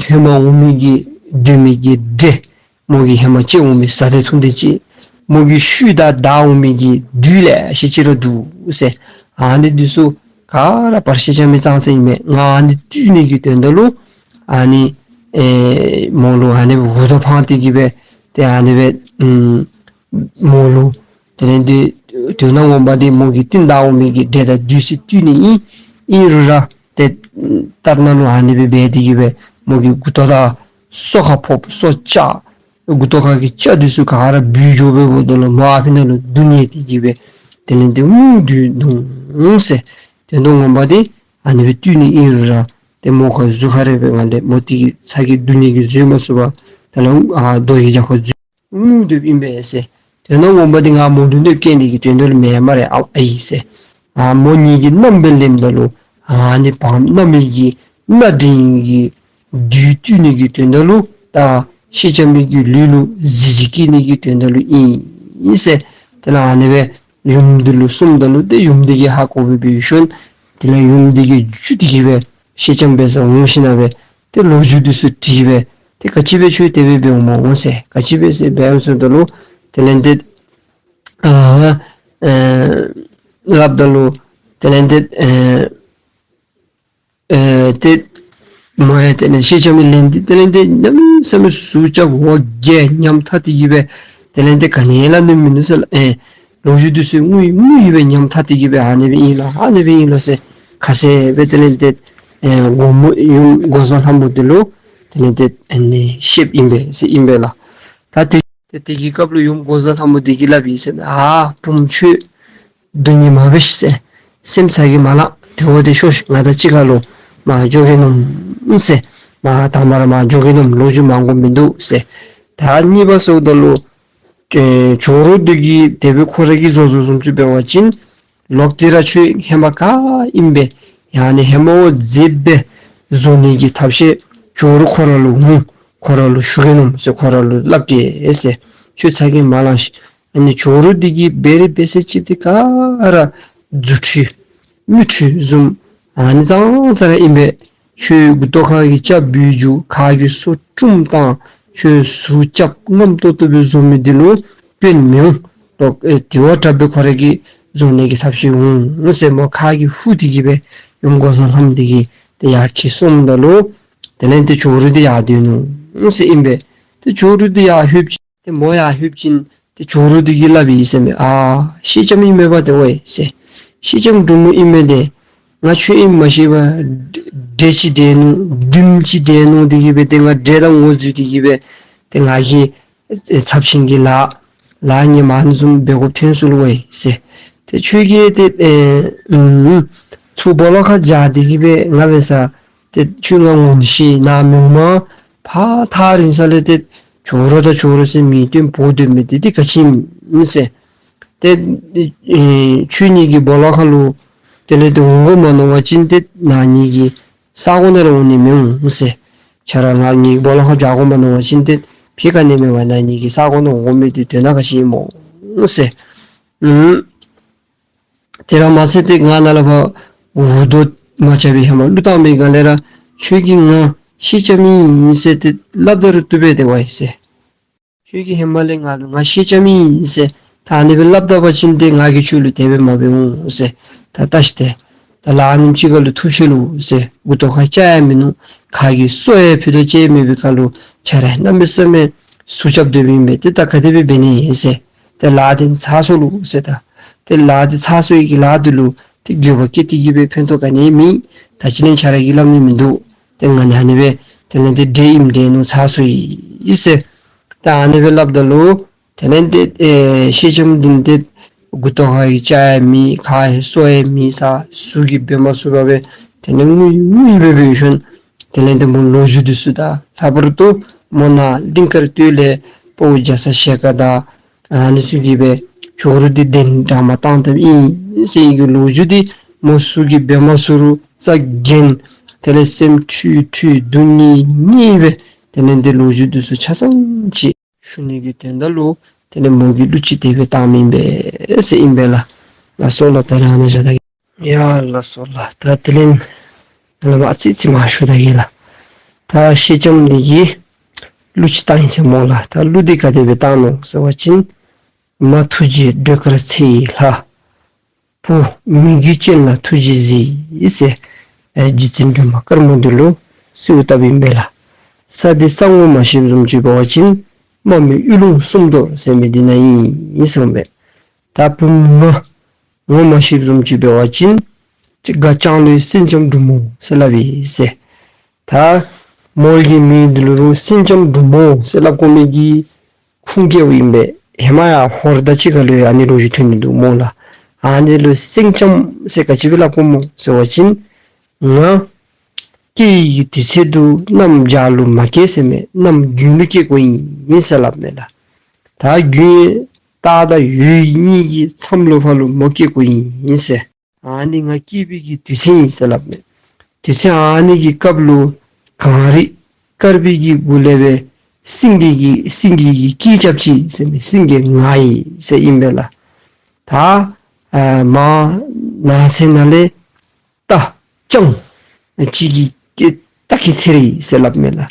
ཧེ་མ་འོང་མི་གི་སྡོད་མི་གི་གྲལ། མོ་གི་ཧེ་མ་སྐྱེ་འོང་མི་བཟའ་ཚང་ཐུང་ཐུང་ཅིག། མོ་གི་ཤུལ་བདའ་བདའ་འོང་མི་གི་བདུད་ལེ་ཤ་ཅིག་ར་འདུག་ཟེར། ཨ་ནི་འདི་ཚུ་ག་ར་བར་ཤེས་ལྕམ་མི་ཙང་ཙ་ཨིན་མས། ང་ཨ་ནི་བཏུལ་ནི་གི་དོན་དག་ལུ་ཨ་ནི་ཨེ་མོ་ལུ་ཨ་ནི་འུར་རྡོ་འཕང་སྟེ་གི་སྦེ་ཏེ་ཨ་ནི་སྦེ་ཨམ་མོ་ལུ་དེ་ལས་ཏེ་དོན་ངོ་མ་འདི་མོ་གི་རྟིང་བདའ་འོང་མི་གི་འདྲེ་དང་བདུད་ཚུ་བཏུལ་ནི་ཨིན། ཨིན་རུང་ར་ཏེ་ལྟར་སྣང་ལུ་ཨ་ནི་སྦེ་འབད་དེ་གི་སྦེ་མོ་གི་མགུ་ཏོ་དང་སོ་ཁར་ཕོག། སོ་བཅག། མགུ་ཏོ་ཁ་གི་སྐྱ་འདི་ཚུ་ག་ར་བུད་འགྱོ་བའི་འོག་ཏུ་ལུ་མོ་ཨ་ཕི་ནང་ལུ་སྡུག་བསྔལ་ཏེ་གི་སྦེ་དེ་ལས་ཏེ་ངུ་སྡོད་ནུག་ཟེར། དོན་དག་ངོ་མ་འདི་ཨ་ནི་སྦེ་བཏུལ་ནི་ཨིན་རུང་ར་ཏེ་མོ་ཁ་གཟུགས་ཁར་རེག་པའི་ངང་ལས་མོ་འདི་གི་ཚ་གྱང་སྡུག་བསྔལ་གྱིས་བཟོད་མ་ཚུགས་པར་ད་ལུ་ཨ་རྡོ་ཡི་རྒྱབ་ཁར་འཛུལ་ངུ་སྡོདཔ་ཨིན་པས་ཟེར། དོན་དག་ངོ་མ་འདི་ང་མོ་ལུ་གནོདཔ་བཀལ་ནི་གི་དོན་དག་ལུ་མེན་སྨ་རེ་ཨ་ཨའི་ཟེར། ཨ་མོ་ངེ་གི་མནའམ་སྦེ་ལེནམ་ད་ལུ་ཨ་ནི་བར་མནའ་མའི་གི་མནའ་འབྲེལ་གྱི་བདུད་བཏུལ་ནི་གི་དོན་དག་ལུ་ད་ཤེས་ལྕམ་མི་གི་ལུས་ལུ་གཟི་བརྗིད་སྐྱེད་ནི་གི་དོན་དག་ལུ་ཨིན་ཟེར། དེ་ལས་ཨ་ནི་སྦེ་ཡུམ་འདི་ལུ་གསུངམ་ད་ལུ་ཏེ་ཡུམ་འདི་གིས་ཧ་གོ་སྦེ་འབད་ཞིནམ་དེ་ལས་ཡུམ་འདི་གིས་འགྱོ་སྟེ་གི་སྦེ་ཤེས་ལྕམ་འབད་སར་འོང་ཞིནམ་སྦེ་ཏེ་ལོ་རྒྱུས་འདི་ཚུ་དྲིས་སྦེ་ཏེ་ག་ཅི་སྦེ་ཁྱོད་དེ་སྦེ་འབད་འོངམ་སྨོ་ཟེར། ག་ཅི་སྦེ་ཟེར་འབད་འོངམ་ཟེརཝ་ད་ལུ་དེ་ལས་ཏེ་ཨ་ཨེ་སླབ་ད་ལུ་དེ་ལས་ཏེ་ཨེ་ཨེ་ཏེ་མོ་ཡང་དེ་ལས་ཤེས་ལྕམ་མི་ལེན་ཏེ་དེ་ལས་ཏེ་གནམ་མེད་ས་མེད་ཟུག་རྐྱབ་འོ་བརྒྱལ་ཉམ་ཐག་སྟེ་གི་སྦེ་དེ་ལས་ཏེ་ག་ནི་ཡང་སླབ་ནི་མིན་ནུག་ཟེར་ལགས། ཨེ་ལོ་རྒྱུས་འདི་ཚུ་ངུ་ཡི་ངུ་ཡི་སྦེ་ཉམ་ཐག་སྟེ་གི་སྦེ་ཨ་ནི་སྦེ་ཨིན་ལོ་ཨ་ནི་སྦེ་ཨིན་ལོ་ཟེར་ཁ་གསལ་སྦེ་དེ་ལས་ཏེ་ཨེ་འགོག་མོ་ཡུམ་འགོག་བཟའ་ལྷ་མོ་འདི་ལུ་དེ་ལས་ཏེ་ཨ་ནི་བཤདཔ་ཨིན་པས་ཟེར་ཨིན་པས་ལགས། ད་དེ་ཏེ་དེ་གི་སྐབས་ལུ་ཡུམ་འགོག་བཟའ་ལྷ་མོ་འདི་གིས་སླབ་ཡི་ཟེར་མས། ཨ་བུམོ་ཁྱོད་སྡུག་བསྔལ་མ་འབད་ཤིག་ཟེར། སེམས་ཚ་གྱང་མ་ལང་། དེ་འབདཝ་ད་ཤོག་ཤིག། ང་དང་གཅིག་ཁར་ལུ་མར་འགྱོ་གེ་མནོཝ་ཨིན་ཟེར། མར་དང་པ་ར་མར་འགྱོ་གེ་མནོཝ་ཨིན། ལོ་རྒྱུས་མང་དགོཔ་མིན་འདུག་ཟེར། ད་གཉིས་པ་ཟེརཝ་ད་ལུ་ཨེ་ཇོ་རུ་འདི་གིས་དེ་སྦེ་ཁོ་ར་གིས་བཟོ་བཟོཝ་བཟུམ་ཅིག་འབད་བ་ཅིན་ལོག་སྟེ་ར་ཁྱོད་ཧེ་མ་ག་ཨིནམ་སྦེ་ཡང་ན་ཧེ་མ་བ་མཛེས་སྦེ་བཟོ་ནི་གི་ཐབས་ཤེས་ཇོ་རུ་ཁོ་ར་ལུ་འོང་། ཁོ་ར་ལུ་ཞུ་གེ་མནོཝ་ཨིན་ཟེར། ཁོ་ར་ལུ་སླབ་གེ་ཟེར། ཁྱོད་ཚ་གྱང་མ་ལང་ཤིག། ཨ་ནི་ཇོ་རུ་འདི་གིས་འབད་རིགས་འབད་ཚད་ཅིག་འདི་ག་ར་རྫུ་འཕྲུལ་མིག་འཕྲུལ་བཟུམ་ཨ་ནི་ཙང་ཙ་ར་ཨིན་པས། ཁྱོད་མགུ་ཏོ་ཁ་གི་སྐྱ་བུད་འགྱོ། ཁ་གི་སོ་བཀྲུམ་བཏང་། ཁྱོད་ཟུག་རྐྱབ་རྔམ་ཏོག་ཏོ་སྦེ་བཟོ་མི་འདི་ལུ་དཔོན་མི་འོང་། ལོག་ཨེ་དེ་བ་དྲག་སྦེ་ཁོ་ར་གིས་བཟོ་ནི་གི་ཐབས་ཤེས་འོང་ཟེར་མོ་ཁ་གིས་ཧུ་སྟེ་གི་སྦེ་ཡུམ་འགོག་བཟའ་ལྷ་མོ་འདི་གིས་ཏེ་ཡར་ཁྱིད་སོངམ་ད་ལུ་དེ་ལས་ཏེ་ཇོ་རུ་འདི་ཡར་སྡོད་ནུག་ཟེར་ཨིན་པས། ཏེ་ཇོ་རུ་འདི་ཡར་ལྷོདཔ་ཅིག་ཏེ་མོ་ཡར་ལྷོདཔ་ཅིག་ཏེ་ཇོ་རུ་འདི་གིས་སླབ་ཡི་ཟེར་མས། ཨ་ཤེས་ལྕམ་ཨིན་མས་པ་ཏེ་འོ་ཡེ་ཟེར། ཤེས་ལྕམ་འབྲུག་མོ་ཨིན་མས་ཏེ། ང་ཁྱོད་ཨིནམ་མ་ཤེས་པར་འདྲེ་ཅིག་འདྲེ་ནུག་བདུདམོ་ཅིག་འདྲེ་ནུག་སྟེ་གི་སྦེ་ཏེ་ང་འདྲེ་དང་ངོ་འཛོལ་ཏེ་གི་སྦེ་ཏེ་ང་གིས་ཨེ་ཚབས་ཆེན་གྱི་ལཱ་ལཱ་ངན་མ་ཨ་ནི་བཟུམ་འབད་དགོཔ་ཐོན་སོ་ལོ་འོ་ཡེ་ཟེར། ཏེ་ཁྱོད་ཀྱིས་ཏེ་ཨེ་ཨུམ་ཚུར་སྦོ་ལོགས་ཁར་འགྱོ་སྟེ་གི་སྦེ་ང་འབད་སར་ཏེ་ཁྱོད་ང་ངོ་ཤེས་ནི་མི་འོང་མས། ཕར་ཐག་རིང་ས་ལས་ཏེ་ཇོ་རུ་དང་ཇོ་རུ་ཟེར་མིང་བཏོན་འབོ་སྡོད་མི་འདི་ཏེ་ག་ཅི་ཨིན་ཟེར། ཏེ་ཨེ་ཁྱོད་ངེ་གི་སྦོ་ལོགས་ཁ་ལུ་དེ་ལས་ཏེ་འོང་དགོ་མ་མནོ་བ་ཅིན་ཏེ་ང་ངེ་གི་ས་གོ་ནང་ར་འོང་ནི་མི་འོང་ཟེར། ཁྱོད་ར་ང་ངེ་གི་སྦོ་ལོགས་ཁ་བྱོག་དགོ་མ་མནོ་བ་ཅིན་ཏེ་ཕྱི་ཁ་ནས་མེད་པར་ང་ངེ་གི་ས་གོ་ནང་འོང་དགོ་མི་དེ་དོན་དག་ག་ཅི་ཨིན་མོ་ཟེར། ཨུམ། དེ་ར་མ་ཚད་ཏེ་ང་ནཱ་ལས་ཕར་འུར་རྡོ་མ་རྐྱབ་པའི་ཧེ་མ་གླུ་བཏང་བའི་སྒང་ལས་ར་ཁྱོད་ཀྱིས་ང་ཤེས་རྐྱབ་མི་ཨིན་ཟེར་ཏེ་སླབ་ད་རུང་བཏུབ་པས་ཏེ་ཝའི་ཟེར། ཁྱོད་ཀྱིས་ཧེ་མ་ལས་ང་ལུ་ང་ཤེས་རྐྱབ་མི་ཨིན་ཟེར་ད་ཨ་ནི་སྦེ་སླབ་ད་པ་ཅིན་ཏེ་ང་གིས་ཁྱོད་ལུ་དེ་སྦེ་མ་འབད་འོང་ཟེར། ད་བལྟ་ཤིག་ཏེ། ད་ལཱ་ཨ་ནེམ་ཅིག་ཁ་ལུ་ཐུག་ཤོར་ལོ་ཟེར། མགུ་ཏོ་ཁར་སྐྱ་ཡང་མིན་ནུག། ཁ་གི་སོ་ཡང་ཕུད་རྡོག་ཅིག་མེད་པའི་ཁར་ལུ་ཁྱོད་ར་གནམ་མེད་ས་མེད་ཟུག་རྐྱབ་སྡོད་པའི་ཨིན་པས། ཏེ་ད་ག་དེ་སྦེ་འབད་ནི་ཨིན་ཟེར། ཏེ་ལཱ་འདི་ཚར་སོ་ལོ་ཟེར་ད། ཏེ་ལཱ་འདི་ཚར་སོ་ཡི་གི་ལཱ་འདི་ལུ་ཏེ་འགྱོད་པ་སྐྱེས་ཏེ་གི་སྦེ་ཕན་ཐོགས་ག་ནི་མེད། ད་ཅི་ལས་ཁྱོད་ར་གིས་སླབ་ནི་མིན་འདུག། ཏེ་ང་ནི་ཨ་ནི་སྦེ་དེ་ལས་ཏེ་འདྲེ་ཨིནམ་འདྲེ་ནུག། ཚར་སོ་ཡི་ཟེར། ད་ཨ་ནི་སྦེ་སླབ་ད་ལུ་དེ་ལས་ཏེ་ཨེ་ཤེས་ལྕམ་འདི་ཏེ་མགུ་ཏོ་ཁར་གྱི་སྐྱ་ཡང་མེད། ཁ་གི་སོ་ཡང་མེད་ས། ཟུག་གིས་འབད་མ་ཚུགས་པར་སྦེ་དེ་ལས་ངུ་ངུ་སྦེ་སྦེ་ཡོད་ཤོང་། དེ་ལས་ཏེ་མོ་ལོ་རྒྱུས་འདི་ཚུ་ད་ལྷག་པར་དུ་མོ་ནཱ་གླིང་དཀར་སྟོད་ལས་དཔའ་བོ་རྒྱ་ཚ་ཞལ་དཀར་དང་ཨ་ནི་ཚུ་གིས་སྦེ་ཇོ་རུ་འདི་གདན་འདྲེན་མ་བཏང་དཔ་ཨིན་ཟེར་གྱི་ལོ་རྒྱུས་འདི་མོ་ཟུག་གིས་འབད་མ་ཚུགས་རུང་རྩ་འགེངས། དེ་ལས་སེམས་འཁྲུལ་འཁྲུལ་སྡུག་བསྔལ་བསྔལ་སྦེ་དེ་ལས་ཏེ་ལོ་རྒྱུས་འདི་ཚུ་ཆ་ཚང་ཅིག་ཞུ་ནི་གི་དོན་དག་ལུ་དེ་ལས་མོ་གིས་གླུ་ཅིག་དེ་སྦེ་བཏངམ་ཨིན་པས་ཟེར་ཨིན་པས་ལགས། ལགས་སོ་ལགས། ད་རེས་ཨ་ནཱ་བཞག་ད་གེ། ཡ་ལགས་སོ་ལགས། ད་དེ་ལས་ཨ་ནཱ་ཨ་ཙི་ཙི་མར་ཞུ་ད་གེ་ལགས། ད་ཤེས་ལྕམ་འདི་གིས་གླུ་ཅིག་བཏང་ཡི་ཟེར་སྨོ་ལགས། ད་གླུ་འདི་ག་དེ་སྦེ་བཏང་ནུག་ཟེར་བ་ཅིན། མ་ཐུགས་རྗེའི་སྒྲོལ་དཀར་ཚེ་ཡི་ལྷ། བུ་མི་བསྐྱོད་སྤྱན་ལ་ཐུགས་རྗེས་གཟིགས་ཟེར། ཨེ་རྗེ་བཙུན་སྒྲོལ་མ་དཀར་མོ་འདི་ལུ་གསོལཝ་བཏབ་ཨིན་པས་ལགས། ས་འདི་ས་ངོ་མ་ཤེསཔ་བཟུམ་ཅིག་འབད་བ་ཅིན་དམག་མི་གཡུ་ལུང་སུམ་མདོ་ཟེར་མི་འདི་ནཱ་ཨིན་ཟེར་ཨིན་པས། ད་བུམོ་ང་ངོ་མ་ཤེསཔ་བཟུམ་ཅིག་འབད་བ་ཅིན་ཅིག་དགའ་ལྕང་ལོའི་སེང་ལྕམ་འབྲུག་མོ་ཟེར་སླབ་ཨིན་ཟེར། ད་མོ་གི་མིང་འདི་ལུ་སེང་ལྕམ་འབྲུག་མོ་ཟེར་སླབ་དགོ་མི་གི་ཁུངས་བཀལཝ་ཨིན་པས། ཧེ་མ་ཡང་ཧོར་དང་གཅིག་ཁར་ལུ་ཡང་ཨ་ནི་ལོ་རྒྱུས་ཐོན་ནི་འདུག་སྨོ་ལགས། ཨ་ནི་ལུ་སེང་ལྕམ་ཟེར་ག་ཅི་སྦེ་སླབ་དགོཔ་སྨོ་ཟེར་བ་ཅིན་ང་སྐྱེ་བའི་གི་དུས་ཚོད་དུ་གནམ་བྱཱར་ལུ་མ་སྐྱེ་ཟེར་མས། གནམ་དགུན་ལུ་སྐྱེ་དགོ་ཡི་ཟེར་སླབ་མས་ལགས། ད་དགུན་སྟག་དང་འོད་གཉིས་ཀྱི་མཚམས་ལུ་ཕར་ལུ་མོ་སྐྱེ་དགོ་ཡི་ཟེར། ཨ་ནི་ང་སྐྱེ་བའི་གི་དུས་ཚོད་ཨིན་ཟེར་སླབ་མས། དུས་ཚོད་ཨ་ནི་གི་སྐབས་ལུ་གངས་རི་དཀར་པོའི་གི་གུ་ལས་སྦེ་སེང་གེ་གི་སེང་གེ་གི་སྐད་རྐྱབ་ཅི་ཟེར་མས། སེང་གེ་ངར་ཡི་ཟེར་ཨིན་པས་ལགས། ད་ཨ་མར་ནགས་ཚལ་ནང་ལས་རྟ་སྤྱང་ཅིག་གི་སྐད་སྟག་གི་ཚེར་ཡི་ཟེར་སླབ་མས་ལགས།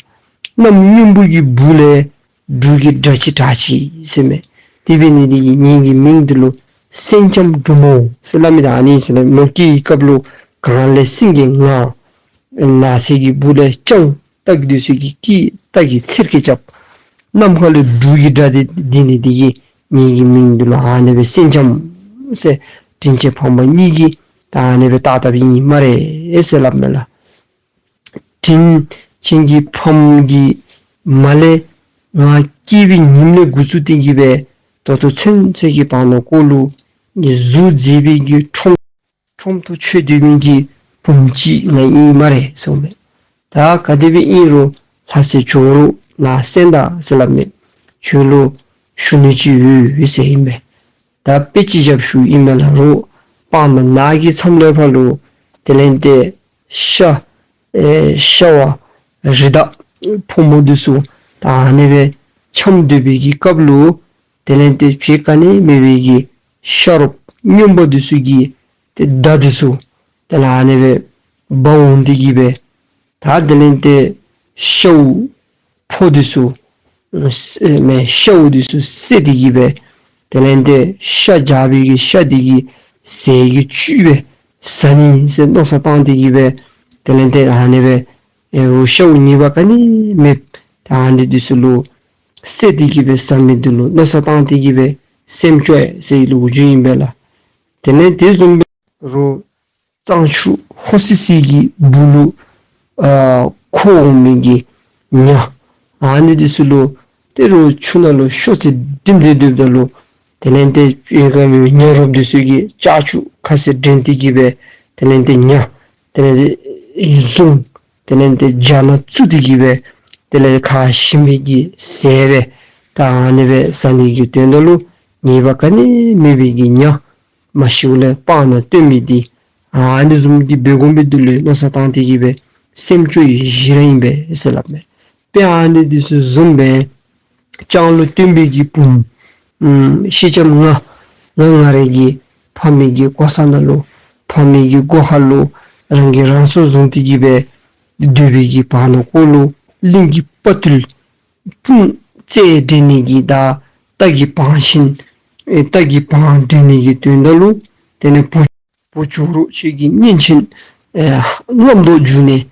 གནམ་སྔོན་པོ་གི་སྦུག་ལས་འབྲུག་གི་སྒྲ་ཅིག་གྲགས་ཅི་ཟེར་མས། དེ་འབད་ནི་འདི་གིས་ངེ་གི་མིང་འདི་ལུ་སེང་ལྕམ་འབྲུག་མོ་ཟེར་སླབ་མི་འདི་ཨ་ནི་ཟེར་མས། མོ་སྐྱེ་བའི་སྐབས་ལུ་གངས་ལས་སེང་གེ་ངར། ནགས་ཚལ་གྱི་སྦུག་ལས་སྤྱང་སྟག་འདི་ཚུ་གི་སྐད་སྟག་གི་ཚེར་སྐད་རྐྱབ། ནམ་མཁའ་ལས་འབྲུག་གི་སྒྲ་འདི་འདི་ནི་འདི་གིས་ངེ་གི་མིང་འདི་ལུ་ཨ་ནི་སྦེ་སེང་ལྕམ་ཟེར་དྲིན་ཅན་ཕ་མ་གཉིས་ཀྱིས་ད་ཨ་ནི་སྦེ་བཏགས་བཏགསཔ་ཨིན་སྨ་རེ་ཟེར་སླབ་མས་ལགས། དྲིན་ཅན་གྱི་ཕམ་གྱིས་མ་ལས་ང་སྐྱེས་པའི་ཉིནམ་ལས་འགོ་བཙུགས་ཏེ་གི་སྦེ་ད་ལྟོ་ཚུན་ཚོད་ཀྱི་བར་ན་ཀོ་ལུ་ངེ་གཟུགས་མཛེས་པའི་གི་ཁྲོམ་ཁྲོམ་དུ་ཆོས་སྡོད་མི་གི་བུམོ་ཅིག་ང་ཨིན་སྨ་རེ་ཟེར་མས། ད་ག་དེ་སྦེ་ཨིན་རུང་ལྷ་སྲས་ཇོ་རུ་ནགས་གསེར་མདའ་ཟེར་སླབ་མས། ཁྱོད་ལུ་ཞུ་ནི་ཅིག་ཡོད་ཟེར་ཨིན་པས། ད་དཔེ་ཅིག་བཞག་ཞུཝ་ཨིན་མས་ལགས། རོགས་སྤང་དང་ནགས་ཀྱི་མཚམས་ལས་ཕར་ལུ་དེ་ལས་ཏེ་ཤ་ཨེ་ཤ་བ་རི་དྭགས་ཕོ་མོ་འདི་ཚུ་ད་ཨ་ནི་སྦེ་འཁྱམས་སྡོད་པའི་གི་སྐབས་ལུ་དེ་ལས་ཏེ་ཕྱི་ཁ་ནི་མེད་པའི་གི་ཤ་རོགསཔ་སྨྱོན་པ་འདི་ཚུ་གིས་ཏེ་མདའ་འདི་ཚུ་དེ་ལས་ཨ་ནི་སྦེ་འབག་འོང་སྟེ་གི་སྦེ་ད་དེ་ལས་ཏེ་ཤཝ་ཕོ་འདི་ཚུ་ཨེ་མེན་ཤཝ་འདི་ཚུ་བསད་དེ་གི་སྦེ་དེ་ལས་ཏེ་ཤ་རྒྱགས་པའི་གི་ཤ་འདི་གི་ཟས་ཀྱི་བཅུད་སྦེ་ཟ་ནི་ཟེར་མནོ་བསམ་བཏང་སྟེ་གི་སྦེ་དེ་ལས་ཏེ་ཨ་ནི་སྦེ་ཨེ་འོ་ཤཝ་ཉེས་པ་ག་ནི་མེདཔ་ད་ཨ་ནི་འདི་ཚུ་ལུ་བསད་དེ་གི་སྦེ་ཟ་མི་འདི་ལུ་མནོ་བསམ་བཏང་སྟེ་གི་སྦེ་སེམས་སྐྱོ་ཡི་ཟེར་ལོ་རྒྱུས་ཨིན་པས་ལགས། དེ་ལས་དེ་བཟུམ་སྦེ་རོགས་གཙང་ཆུ་ཧོ་སི་སི་གི་སྦུག་ལུ་ཨ་འཁོར་འོང་མི་གི་ཉ་ཨ་ནི་འདི་ཚུ་ལུ་ཏེ་རོགས་ཆུ་ནང་ལུ་ཤོག་ཙེ་བསྒྲིམས་ཏེ་སྡོདཔ་ད་ལུ་དེ་ལས་ཏེ་ཨེ་ག་མི་ཉ་རོགསཔ་འདི་ཚུ་གིས་ལྕགས་ཀྱུ་ཁ་ཟས་འདྲེན་ཏེ་གི་སྦེ་དེ་ལས་ཏེ་ཉ་དེ་ལས་ཏེ་བཟུང་དེ་ལས་ཏེ་རྒྱ་ནག་བཙུགས་ཏེ་གི་སྦེ་དེ་ལས་ཁ་ཞིམ་པའི་གི་ཟས་སྦེ་ད་ཨ་ནི་སྦེ་ཟ་ནི་གི་དོན་དག་ལུ་ ཉེས་པ་ག་ནི་མེད་པའི་གི་ཉ་མ་ཤིཝ་ལས་སྤང་ནང་བཏོན་མི་འདི་ཨ་ནི་བཟུམ་གྱི་འབད་དགོ་མི་འདི་ལུ་མནོ་བསམ་བཏང་སྟེ་གི་སྦེ་སེམས་སྐྱོ་བའི་གཞི་ར་ཨིན་པས་ཟེར་སླབ་མས། དཔེ་ཨ་ནི་འདི་ཚུ་བཟུམ་སྦེ་སྤྱང་ལུ་སྟོན་པའི་གི་བུམོ་ཨམ་སེང་ལྕམ་ང་ང་ང་རའི་གི་ཕ་མའི་གི་གོ་ས་ནང་ལུ་ཕ་མའི་གི་སྒོ་ཁ་ལུ་རང་གིས་རང་སྲོག་བཟུང་སྟེ་གི་སྦེ་སྡོད་པའི་གི་བར་ན་ཀོ་ལུ་གླིང་གི་དཔའ་བརྟུལ་དཔུང་རྩལ་འགྲན་ནི་གི་དང་རྟ་གི་བང་ཤིང་ཨེ་རྟ་གི་བང་འགྲན་ནི་གི་དོན་དག་ལུ་དེ་ལས་བུ་བུ་ཇོ་རུ་ཁྱོད་ཀྱི་གཉེན་ཆེན་ཨེ་རྔམ་དོ་འགྱོ་ནི་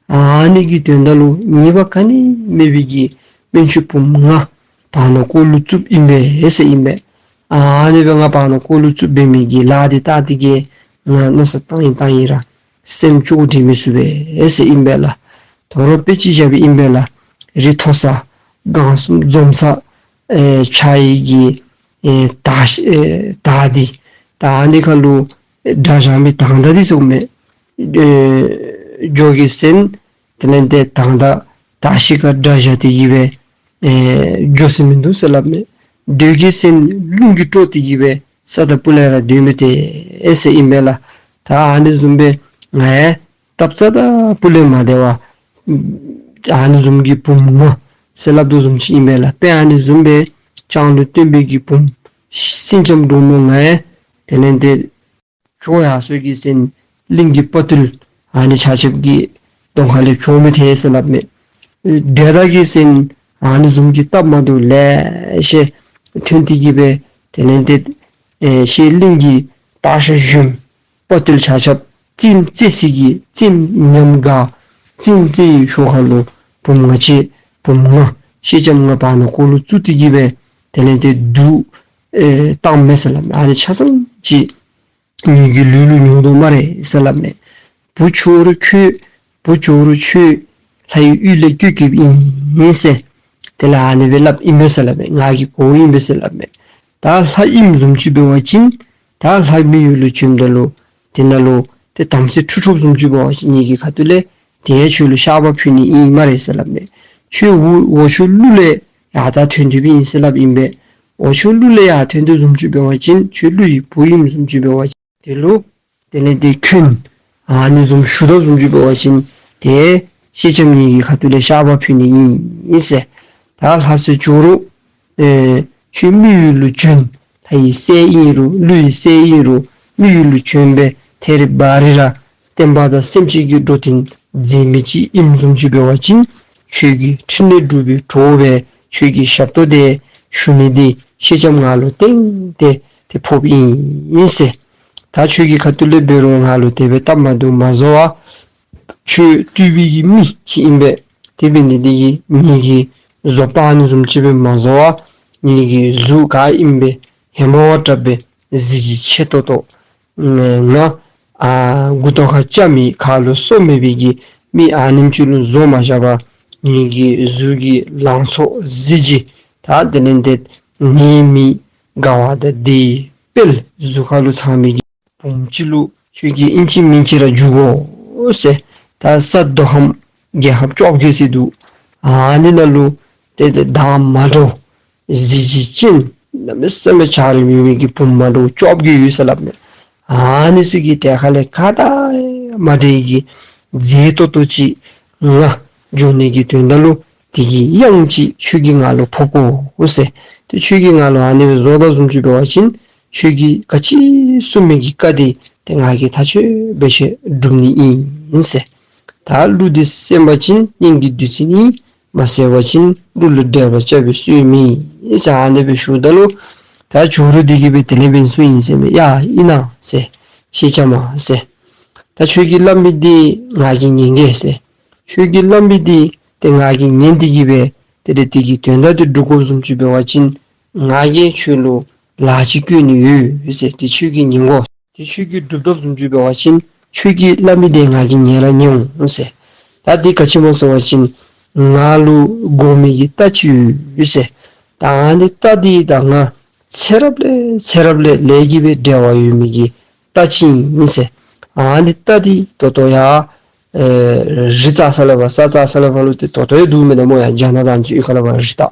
ཨ་ནི་གི་དོན་དག་ལུ་ཉེས་པ་ག་ནི་མེད་པའི་གི་སྨན་ཆུང་བུམོ་ང་བར་ན་ཀོ་ལུ་བཙུགསཔ་ཨིན་པས་ཟེར་ཨིན་པས། ཨ་ནི་སྦེ་ང་བར་ན་ཀོ་ལུ་བཙུགསཔ་འབད་མི་གི་ལཱ་འདི་བལྟ་སྟེ་གི་ང་མནོ་བསམ་བཏང་ཡི་བཏང་ཡི་ར་སེམས་སྐྱོ་དྲན་མི་ཚུགས་པས་ཟེར་ཨིན་པས་ལགས། དོ་རུང་དཔེ་ཅིག་བཞག་པའི་ཨིན་པས་ལགས། རི་མཐོ་ས་སྒང་གསུམ་འཛོམས་ས་ཨེ་ཆ་ཡི་གི་ཨེ་དར་ཤིང་ཨེ་དར་འདི་དར་འདི་ཁ་ལུ་ཨེ་དར་བཞག་མི་དང་དར་འདི་ཟེར་མས། ཨེ་འགྱོ་གི་ཟེར་དེ་ལས་ཏེ་དང་དར་དར་ཤིང་ཁར་དར་བཞག་སྟེ་གི་སྦེ་ཨེ་འགྱོ་ས་མིན་འདུག་ཟེར་སླབ་མས། སྡོད་གི་ཟེར་རླུང་གིས་དཀྲོགས་ཏེ་གི་སྦེ་ས་དང་སྤུ་ལས་ར་སྡོད་མི་ཏེ་ཨེ་ཟེར་ཨིན་པས་ལགས། ད་ཨ་ནི་བཟུམ་སྦེ་ང་ཡང་སྟབས་རྩ་དང་སྤུ་ལས་མ་བདེ་བར་ཨ་ནི་བཟུམ་གྱི་བུམོ་ང་ཟེར་སླབ་དོ་བཟུམ་ཅིག་ཨིན་པས་ལགས། དཔེ་ཨ་ནི་བཟུམ་སྦེ་སྤྱང་ལུ་སྟོན་པའི་གི་བུམོ་སེང་ལྕམ་འབྲུག་མོ་ང་ཡང་དེ་ལས་ཏེ་བྱོག་ཡར་སོང་གི་ཟེར་གླིང་གི་དཔའ་བརྟུལ་ཨ་ནི་ཆ་ཁྱབ་ཀྱི་གདོང་ཁ་ལས་བྱོག་མི་ཐལ་ཟེར་སླབ་མས། སྡོད་ད་གི་ཟེར་ཨ་ནི་བཟུམ་གྱི་སྟབས་མ་བདེཝ་ལེ་ཤ་ཐོན་ཏེ་གི་སྦེ་དེ་ལས་ཏེ་ཨེ་ཤེ་གླིང་གི་སྟག་ཤར་གཞོནམ་དཔའ་བརྟུལ་ཆ་ཁྱབ་རྩེདམོ་རྩེ་སའི་གི་རྩེདམོ་ཉམས་དགའ་རྩེདམོ་རྩེ་བའི་ཤུལ་ཁ་ལུ་བུམོ་ང་ཅིག་བུམོ་ང་སེང་ལྕམ་ང་བར་ན་ཀོ་ལུ་བཙུགས་ཏེ་གི་སྦེ་དེ་ལས་ཏེ་སྡུག་ཨེ་བཏངམ་མས་ཟེར་སླབ་མས། ཨ་ནི་ཆ་ཚང་ཅིག་ངེ་གི་ལུས་ལུ་མྱོང་དོ་སྨ་རེ་ཟེར་སླབ་མས། བུ་ཇོ་རུ་ཁྱོད་བུ་ཇོ་རུ་ཁྱོད་ལྷ་ཡི་ཡུལ་ལས་སྐྱེས་སྐྱེསཔ་ཨིན་ཟེར་དེ་ལས་ཨ་ནི་སྦེ་སླབ་ཨིན་པས་ཟེར་སླབ་མས། ང་གིས་གོཝ་ཨིན་པས་ཟེར་སླབ་མས། ད་ལྷ་ཨིནམ་བཟུམ་ཅིག་འབད་བ་ཅིན་ད་ལྷ་མི་ཡུལ་ལུ་བྱོནམ་ད་ལུ་དེ་ནང་ལུ་ཏེ་དམ་སྲི་ཁྲོ་ཁྲོབ་བཟུམ་ཅིག་འབད་བ་ཅིན་ངེ་གི་ཁ་ཐུག་ལས་དེ་ཁྱོད་ལུ་བཤགས་པ་ཕུལ་ནི་ཨིན་སྨ་རེ་ཟེར་སླབ་མས། ཁྱོད་འོག་འོག་ཕྱོགས་ཀླུ་ལས་ཡར་ད་ཐོན་ཏེ་སྦེ་ཨིན་ཟེར་སླབ་ཨིན་པས། འོག་ཕྱོགས་ཀླུ་ལས་ཡར་ཐོན་དོ་བཟུམ་ཅིག་འབད་བ་ཅིན་ཁྱོད་ཀླུ་ཡི་བུ་ཨིནམ་བཟུམ་ཅིག་འབད་བ་ཅིན་དེ་ལུ་དེ་ལས་ཏེ་འཁོན་ཨ་ནི་བཟུམ་ཞུ་དོ་བཟུམ་ཅིག་འབད་བ་ཅིན་ཏེ་སེང་ལྕམ་ངེ་གི་ཁ་ཐུག་ལས་བཤགས་པ་ཕུལ་ནི་ཨིན་ཟེར། ད་ལྷ་སྲས་ཇོ་རུ་ཨེ་ཁྱོད་མི་ཡུལ་ལུ་བྱོན། ལྷ་ཡི་སྲས་ཨིན་རུང་ཀླུ་ཡི་སྲས་ཨིན་རུང་མི་ཡུལ་ལུ་བྱོན་སྦེ་ཐད་རི་བ་རི་ར་བསྟན་པ་དང་སེམས་ཅན་གྱི་འགྲོ་དོན་མཛད་མི་ཅིག་ཨིནམ་བཟུམ་ཅིག་འབད་བ་ཅིན་ཁྱོད་ཀྱི་ཕྲིན་ལས་སྒྲུབ་པའི་གྲོགས་སྦེ་ཁྱོད་ཀྱི་ཞབས་ཏོག་དེ་ཞུ་ནི་འདི་སེང་ལྕམ་ང་ལུ་ཏན་ཏན་ཏེ་ཕོགཔ་ཨིན་ཟེར། ད་ཁྱོད་ཀྱི་ཁ་ཐུག་ལས་འབད་རུང་ང་ལུ་དེ་སྦེ་སྟབས་མ་བདེཝ་མ་བཟོ་བར་ཁྱོད་སྤྲུལ་པའི་གི་མི་ཅིག་ཨིན་པས། དེ་འབད་ནི་འདི་གིས་ངེ་གི་བཟོ་ལྟ་ཨ་ནི་བཟུམ་ཅིག་སྦེ་མ་བཟོ་བར་ངེ་གི་གཟུགས་ག་ཨིནམ་སྦེ་ཧེ་མ་བ་དྲག་པའི་གཟི་བརྗིད་ཆེ་ཏོག་ཏོ་ང་ཨ་མགུ་ཏོ་ཁར་སྐྱ་མེད་ཁ་ལུ་སོ་མེད་པའི་གི་མི་ཨ་ནེམ་ཅིག་ལུ་བཟོ་མ་བཞག་པར་ངེ་གི་གཟུགས་ཀྱི་ལང་ཚོ་གཟི་བརྗིད་ད་དེ་ལས་ཏེ་ངེའི་མི་དགའ་བ་དང་བདེ་བའི་དཔལ་གཟུགས་ཁ་ལུ་ཚང་མི་གི་བུམོ་ཅིག་ལུ་ཁྱོད་ཀྱིས་ཨིན་ཅི་མིན་ཅི་ར་འཇུག་དགོ་ཟེར། ད་ས་མདོ་ཁམས་རྒྱལ་ཁབ་བཅོ་བརྒྱད་ཟེར་འདུག། ཨ་ནི་ནང་ལུ་ཏེ་ཏེ་བདག་མ་འདྲཝ་གཟི་བརྗིད་ཅན་གནམ་མེད་ས་མེད་འཇའ་རིསམོ་ཡོད་མི་གི་བུམོ་མ་འདྲཝ་བཅོ་བརྒྱད་ཡོད་ཟེར་སླབ་མས། ཨ་ནི་ཚུ་གི་གྲལ་ཁ་ལས་ག་དང་མ་འདྲ་བའི་གི་མཛེས་ཏོག་ཏོ་ཅིག་ང་འབྱུང་ནི་གི་དོན་དག་ལུ་དེ་གི་གཡང་ཅིག་ཁྱོད་ཀྱིས་ང་ལུ་ཕོག་དགོ་ཟེར། ཏེ་ཁྱོད་ཀྱིས་ང་ལུ་ཨ་ནི་སྦེ་བཟོ་དོ་བཟུམ་ཅིག་འབད་བ་ཅིན་ཁྱོད་ཀྱིས་ག་ཅི་གསུང་མི་གི་བཀའ་འདི་ཏེ་ང་གིས་ཐག་ཆོད་སྦེ་ཁྱོད་སྒྲུབ་ནི་ཨིན་ཟེར། ད་གླུ་འདི་གསན་པ་ཅིན་སྙན་གྱི་བདུད་རྩི་ནི། མ་གསན་པ་ཅིན་གླུ་ལུ་འགྲེལ་པ་རྐྱབ་པའི་སྲོལ་མེད་ཟེར་ཨ་ནི་སྦེ་ཞུཝ་ད་ལུ་ད་ཇོ་རུ་འདི་གིས་སྦེ་དེ་ལས་འབདན་གསུངས་ཡི་ཟེར་མས། ཡ་ཨིན་ན་ཟེར། སེང་ལྕམ་མ་ཟེར། ད་ཁྱོད་ཀྱིས་སླབ་མི་འདི་ང་གིས་ཉན་གེ་ཟེར། ཁྱོད་ཀྱིས་སླབ་མི་འདི་ཏེ་ང་གིས་ཉན་ཏེ་གིས་སྦེ་དེ་ལས་དེ་གི་དོན་དག་འདི་སྒྲུབ་དགོཔ་བཟུམ་ཅིག་འབད་བ་ཅིན་ང་གིས་ཁྱོད་ལུ་ལཱ་ཅིག་བཀོད་ནི་ཡོད་ཟེར། དེ་ཁྱོད་ཀྱིས་ཉན་དགོ། དེ་ཁྱོད་ཀྱིས་སྒྲུབ་དོ་བཟུམ་ཅིག་འབད་བ་ཅིན་ཁྱོད་ཀྱིས་སླབ་མི་དེ་ང་གིས་ཉན་ར་ཉན་འོང་ཟེར། ད་དེ་ག་ཅི་སྨོ་ཟེར་བ་ཅིན་ང་ལུ་དགོ་མི་གི་རྟ་ཅིག་ཡོད་ཟེར། ད་ཨ་ནི་རྟ་འདི་དང་ང་ཚེ་རབས་ལས་ཚེ་རབས་ལས་ལས་ཀྱི་སྦེ་འབྲེལ་བ་ཡོད་མི་གི་རྟ་ཅིག་ཨིན་ཟེར། ཨ་ནི་རྟ་འདི་ད་ལྟོ་ཡང་ཨེ་རི་རྩ་ས་ལས་ཕར་ས་རྩ་ས་ལས་ཕར་ལུ་ཏེ་ད་ལྟོ་ཡང་འདུག་མེན་ན་སྨོ། ཡ་རྒྱ་ནག་དང་ཅིག་ཡུལ་ཁ་ལས་ཕར་རི་རྟ་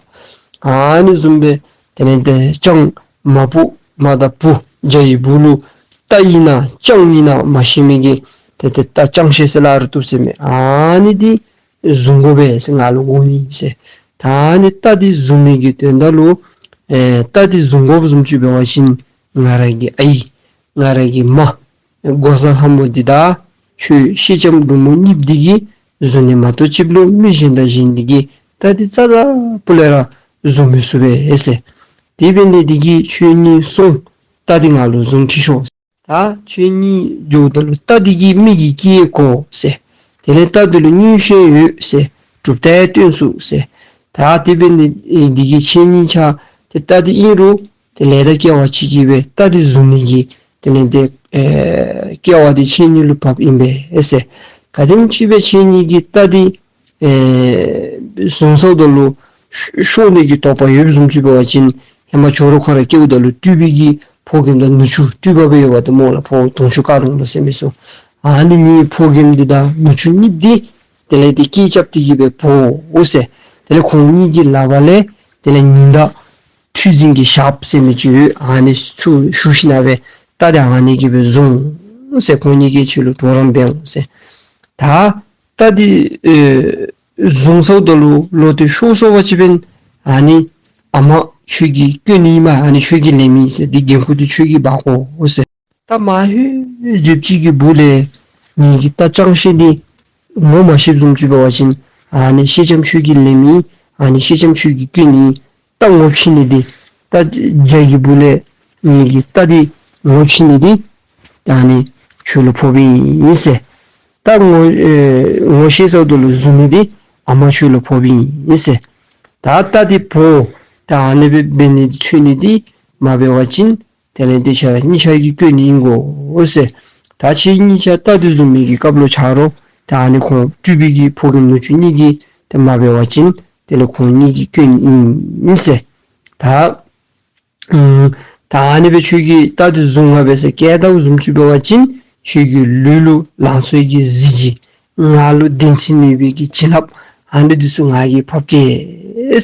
ཨ་ནི་བཟུམ་སྦེ་དེ་ལས་ཏེ་སྤྱང་ མ་བུ་མ་དང་བུ་རྒྱ་ཡི་བུ་ལུ་རྟ་ཨིན་ན་སྤྱང་ཨིན་ན་མ་ཤེས་མི་གི་ཏེ་ཏེ་རྟ་སྤྱང་ཤེས་ཟེར་སླབ་རུང་བཏུབ་ཟེར་མས། ཨ་ནི་འདི་བཟུང་དགོ་པས་ཟེར་ང་ལུ་དགོ་ནི་ཟེར། ད་ཨ་ནི་རྟ་འདི་བཟུང་ནི་གི་དོན་དག་ལུ་ཨེ་རྟ་འདི་བཟུང་དགོཔ་བཟུམ་ཅིག་འབད་བ་ཅིན་ང་ར་གི་ཨའི་ང་ར་གི་མ་འགོག་བཟའ་ལྷ་མོ་འདི་དང་ཁྱོད་སེང་ལྕམ་འབྲུག་མོ་གཉིསཔོ་འདི་གིས་བཟུང་ནི་མ་གཏོགས་ཅིག་ལུ་མི་གཞན་དང་གཞན་འདི་གིས་རྟ་འདི་རྩ་རྩ་པོ་ལས་ར་བཟུང་མི་ཚུགས་པས་ཟེར། དེ་འབད་ནི་འདི་གིས་ཁྱོད་གཉིས་སོང་། རྟ་འདི་ང་ལུ་བཟུང་ཁྱིད་ཤོག། ད་ཁྱོད་གཉིས་འགྱོཝ་ད་ལུ་རྟ་འདི་གིས་མི་གི་སྐད་གོ་ཟེར། དེ་ལས་རྟ་འདི་ལུ་མངོན་ཤེས་ཡོད་ཟེར། གྲུབ་རྟགས་སྟོན་ཚུགས་ཟེར། ད་དེ་འབད་ནི་འདི་གིས་ཁྱེད་གཉིས་ཆ་ཏེ་རྟ་འདི་ཨིན་རུང་ཏེ་ལས་དང་སྐལ་བ་ཅིག་གིས་སྦེ་རྟ་འདི་བཟུང་ནི་གི་དེ་ལས་ཏེ་ཨེ་སྐལ་བ་འདི་ཁྱེད་གཉིས་ལུ་བབས་ཨིན་པས་ཟེར། ག་དེམ་ཅིག་སྦེ་ཁྱེད་གཉིས་ཀྱིས་རྟ་འདི་ཨེ་བཟུང་ཚརཝ་ད་ལུ་ཤོར་ནི་གི་དོགས་པ་ཡོདཔ་བཟུམ་ཅིག་འབད་བ་ཅིན་ཧེ་མ་ཇོ་རུ་ཁོ་ར་སྐྱེཝ་ད་ལུ་སྤྲུལ་པའི་གི་ཕོ་རྒནམ་དང་ནུ་གཅུང་སྤྲུལ་པ་སྦེ་ཡོདཔ་ད་སྨོ་ལགས། ཕོ་དུང་ཕྱུར་དཀར་རོང་ལོ་ཟེར་མི་ཚུ། ཨ་ནི་གཉིས་ཕོ་རྒནམ་འདི་དང་ནུ་གཅུང་གཉིསཔོ་འདི་དེ་ལས་ཏེ་སྐད་རྐྱབ་སྟེ་གིས་སྦེ་འབོ་འོང་ཟེར། དེ་ལས་ཁོང་གཉིས་ཀྱི་ལག་པ་ལས་དེ་ལས་ཉི་ཟླ་འཁྲུལ་འཛིན་གྱི་ཞགས་ཟེར་མི་ཅིག་ཡོད། ཨ་ནི་ཚུར་ཞུ་ཞིནམ་སྦེ་རྟ་འདི་ཨ་ནི་གིས་སྦེ་བཟུང་ཟེར། ཁོང་གཉིས་ཀྱིས་ཁྱོད་ལུ་གྲོགས་རམ་འབད་འོང་ཟེར། ད་རྟ་འདི་ཨེ་བཟུང་ཚརཝ་ད་ལུ་ལོག་སྟེ་ཤོར་སོང་པ་ཅིན་ཨ་ནི་ཨ་མ་ཁྱོད་ཀྱིས་བཀོད་ནི་ཨིན་མས། ཨ་ནི་ཁྱོད་ཀྱིས་ལེན་མི་ཨིན་ཟེར། འདི་འགན་ཁུར་འདི་ཁྱོད་ཀྱིས་འབག་དགོ་ཟེར། ད་མ་ཧེ་བརྗེད་ཅིག་གི་སྦུག་ལས་ངེ་གི་རྟ་སྤྱང་ཤེས་འདི་ངོ་མ་ཤེསཔ་བཟུམ་ཅིག་འབད་བ་ཅིན་ཨ་ནི་སེང་ལྕམ་ཁྱོད་ཀྱིས་ལེན་མི་ཨིན། ཨ་ནི་སེང་ལྕམ་ཁྱོད་ཀྱིས་བཀོད་ནི་ཨིན། རྟ་ངོ་ཕྱེ་ནི་འདི་རྟ་རྒྱ་གི་སྦུག་ལས་ངེ་གི་རྟ་འདི་ངོ་ཕྱེ་ནི་འདི་ད་ཨ་ནི་ཁྱོད་ལུ་ཕོགཔ་ཨིན་ཟེར། རྟ་ངོ་ཨེ་ངོ་ཤེས་ཚརཝ་ད་ལུ་བཟུང་ནི་འདི་ཨ་མ་ཁྱོད་ལུ་ཕོགཔ་ཨིན་ཟེར། ད་རྟ་འདི་འབོ། ད་ཨ་ནི་སྦེ་འབད་ནི་འདི་འཚོལ་ནི་འདི་མ་འབད་བ་ཅིན་དེ་ལས་ཏེ་ཁྱེད་ར་གཉིས་ཆ་གི་བཀོད་ནི་ཨིན་གོ་ཟེར། ད་ཁྱེད་གཉིས་ཆ་རྟ་འདི་བཟུང་མི་གི་སྐབས་ལུ་ཆ་རོགས་ད་ཨ་ནི་ཁོང་སྤྲུལ་པའི་གི་ཕོ་རྒནམ་ནུ་གཅུང་གཉིས་ཀྱིས་ཏེ་མ་འབད་བ་ཅིན་དེ་ལས་ཁོང་གཉིས་ཀྱི་བཀོད་ནི་ཨིན་ཟེར། ད་ཨམ་ད་ཨ་ནི་སྦེ་ཁྱོད་ཀྱིས་རྟ་འདི་བཟུང་ང་འབད་ཟེར་བཀལ་དཝ་བཟུམ་ཅིག་འབད་བ་ཅིན་ཁྱོད་ཀྱི་ལུས་ལུ་ལང་ཚོའི་གི་གཟི་བརྗིད་ང་ལུ་བདེན་ཚིག་ནུས་པའི་གི་བྱིན་རླབས་ཨ་ནི་འདི་ཚུ་ང་གིས་ཕབ་གེ་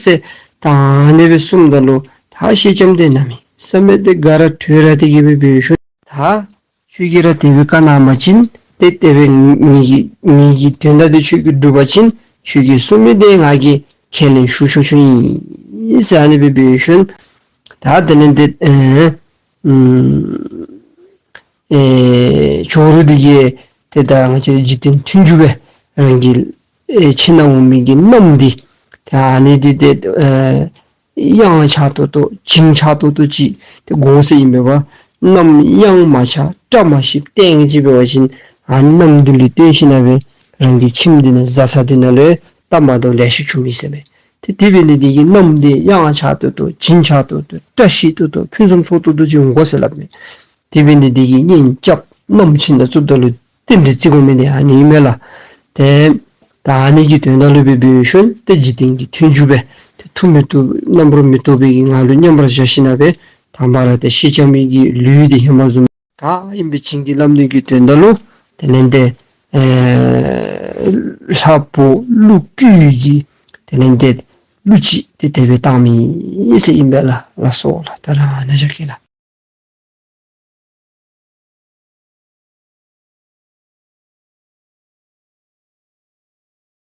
ཟེར། ད་ཨ་ནི་སྦེ་གསུངམ་ད་ལུ་ད་སེང་ལྕམ་འདི་གནམ་མེད་ས་མེད་དེ་དགའ་ར་སྤྲོ་ར་སྟེ་གིས་སྦེ་འབད་ཞིནམ་ད་ཁྱོད་ཀྱིས་ར་དེ་སྦེ་བཀའ་གནང་པ་ཅིན་ཏེ་དེ་སྦེ་ངེ་གི་ངེ་གི་དོན་དག་འདི་ཁྱོད་ཀྱིས་བསྒྲུབ་པ་ཅིན་ཁྱོད་ཀྱིས་གསུང་མི་འདི་ང་གིས་ཁས་ལེན་ཞུ་ཆོག་ཆོག་ཨིན་ཟེར་ཨ་ནི་སྦེ་འབད་ཞིནམ་ད་དེ་ལས་ཏེ་ཨེ་ཨམ་ཨེ་ཇོ་རུ་འདི་གིས་ཏེ་ད་ང་བཅས་འཇིག་རྟེན་མཐུན་འཇུག་སྦེ་རང་གི་ཨེ་ཁྱིམ་ནང་འོང་མི་གི་མནའམ་འདི་ད་ཨ་ནི་འདི་ཏེ་ཨེ་གཡང་ཆགས་ཏོག་ཏོ་བྱིང་ཆགས་ཏོག་ཏོ་ཅིག་ཏེ་དགོ་ཟེར་ཨིན་པས། མནའམ་གཡང་མ་ཆགས་བཀྲ་མ་ཤིསཔ་ཏེ་ཨ་ནི་ཅིག་འབད་བ་ཅིན་ཨ་ནི་མནའམ་འདི་ལུ་བརྟེན་ཞིནམ་སྦེ་རང་གི་ཁྱིམ་འདི་ནང་བཟའ་ཚང་འདི་ནང་ལུ་སྟབས་མ་བདེཝ་ལེ་ཤ་བྱུང་མི་ཟེར་མས། ཏེ་དེ་འབད་ནི་འདི་གིས་མནའམ་འདི་གཡང་ཆགས་ཏོག་ཏོ་བྱིང་ཆགས་ཏོག་ཏོ་བཀྲ་ཤིས་ཏོག་ཏོ་ཕུན་སུམ་ཚོགས་ཏོག་ཏོ་ཅིག་འོང་དགོ་ཟེར་སླབ་མས། དེ་འབད་ནི་འདི་གིས་གཉེན་རྐྱབ་མནའམ་ཁྱིམ་ནང་བཙུགསཔ་ད་ལུ་རྟེན་འབྲེལ་བརྩི་དགོ་མི་འདི་ཨ་ནི་ཨིན་མས་ལགས། ཏེ་ད་ཨ་ནི་གི་དོན་དག་ལུ་སྦེ་འབད་ཞིནམ་ཏེ་འཇིག་རྟེན་གྱི་མཐུན་འཇུག་སྦེ་ཏེ་ཐུགས་མི་སྟོབ་རྣམ་པར་མི་རྟོག་པའི་གི་ངང་ལུ་མཉམ་པར་བཞག་ཞིནམ་སྦེ་དང་པ་ར་ཏེ་སེང་ལྕམ་གྱི་ལུས་འདི་ཧེ་མ་བཟུམ་ག་ཨིན་པའི་བྱིན་གྱིས་བརླབ་ནི་གི་དོན་དག་ལུ་དེ་ལས་ཏེ་ཨེ་ལྷ་ཕོ་ཀླུ་ཀླུ་གི་དེ་ལས་ཏེ་གླུ་ཅིག་ཏེ་དེ་སྦེ་བཏང་མི་ཨིན་ཟེར་ཨིན་པས་ལགས། ལགས་སོ་ལགས། ད་རེས་ཨ་ནཱ་བཞག་གེ་ལགས།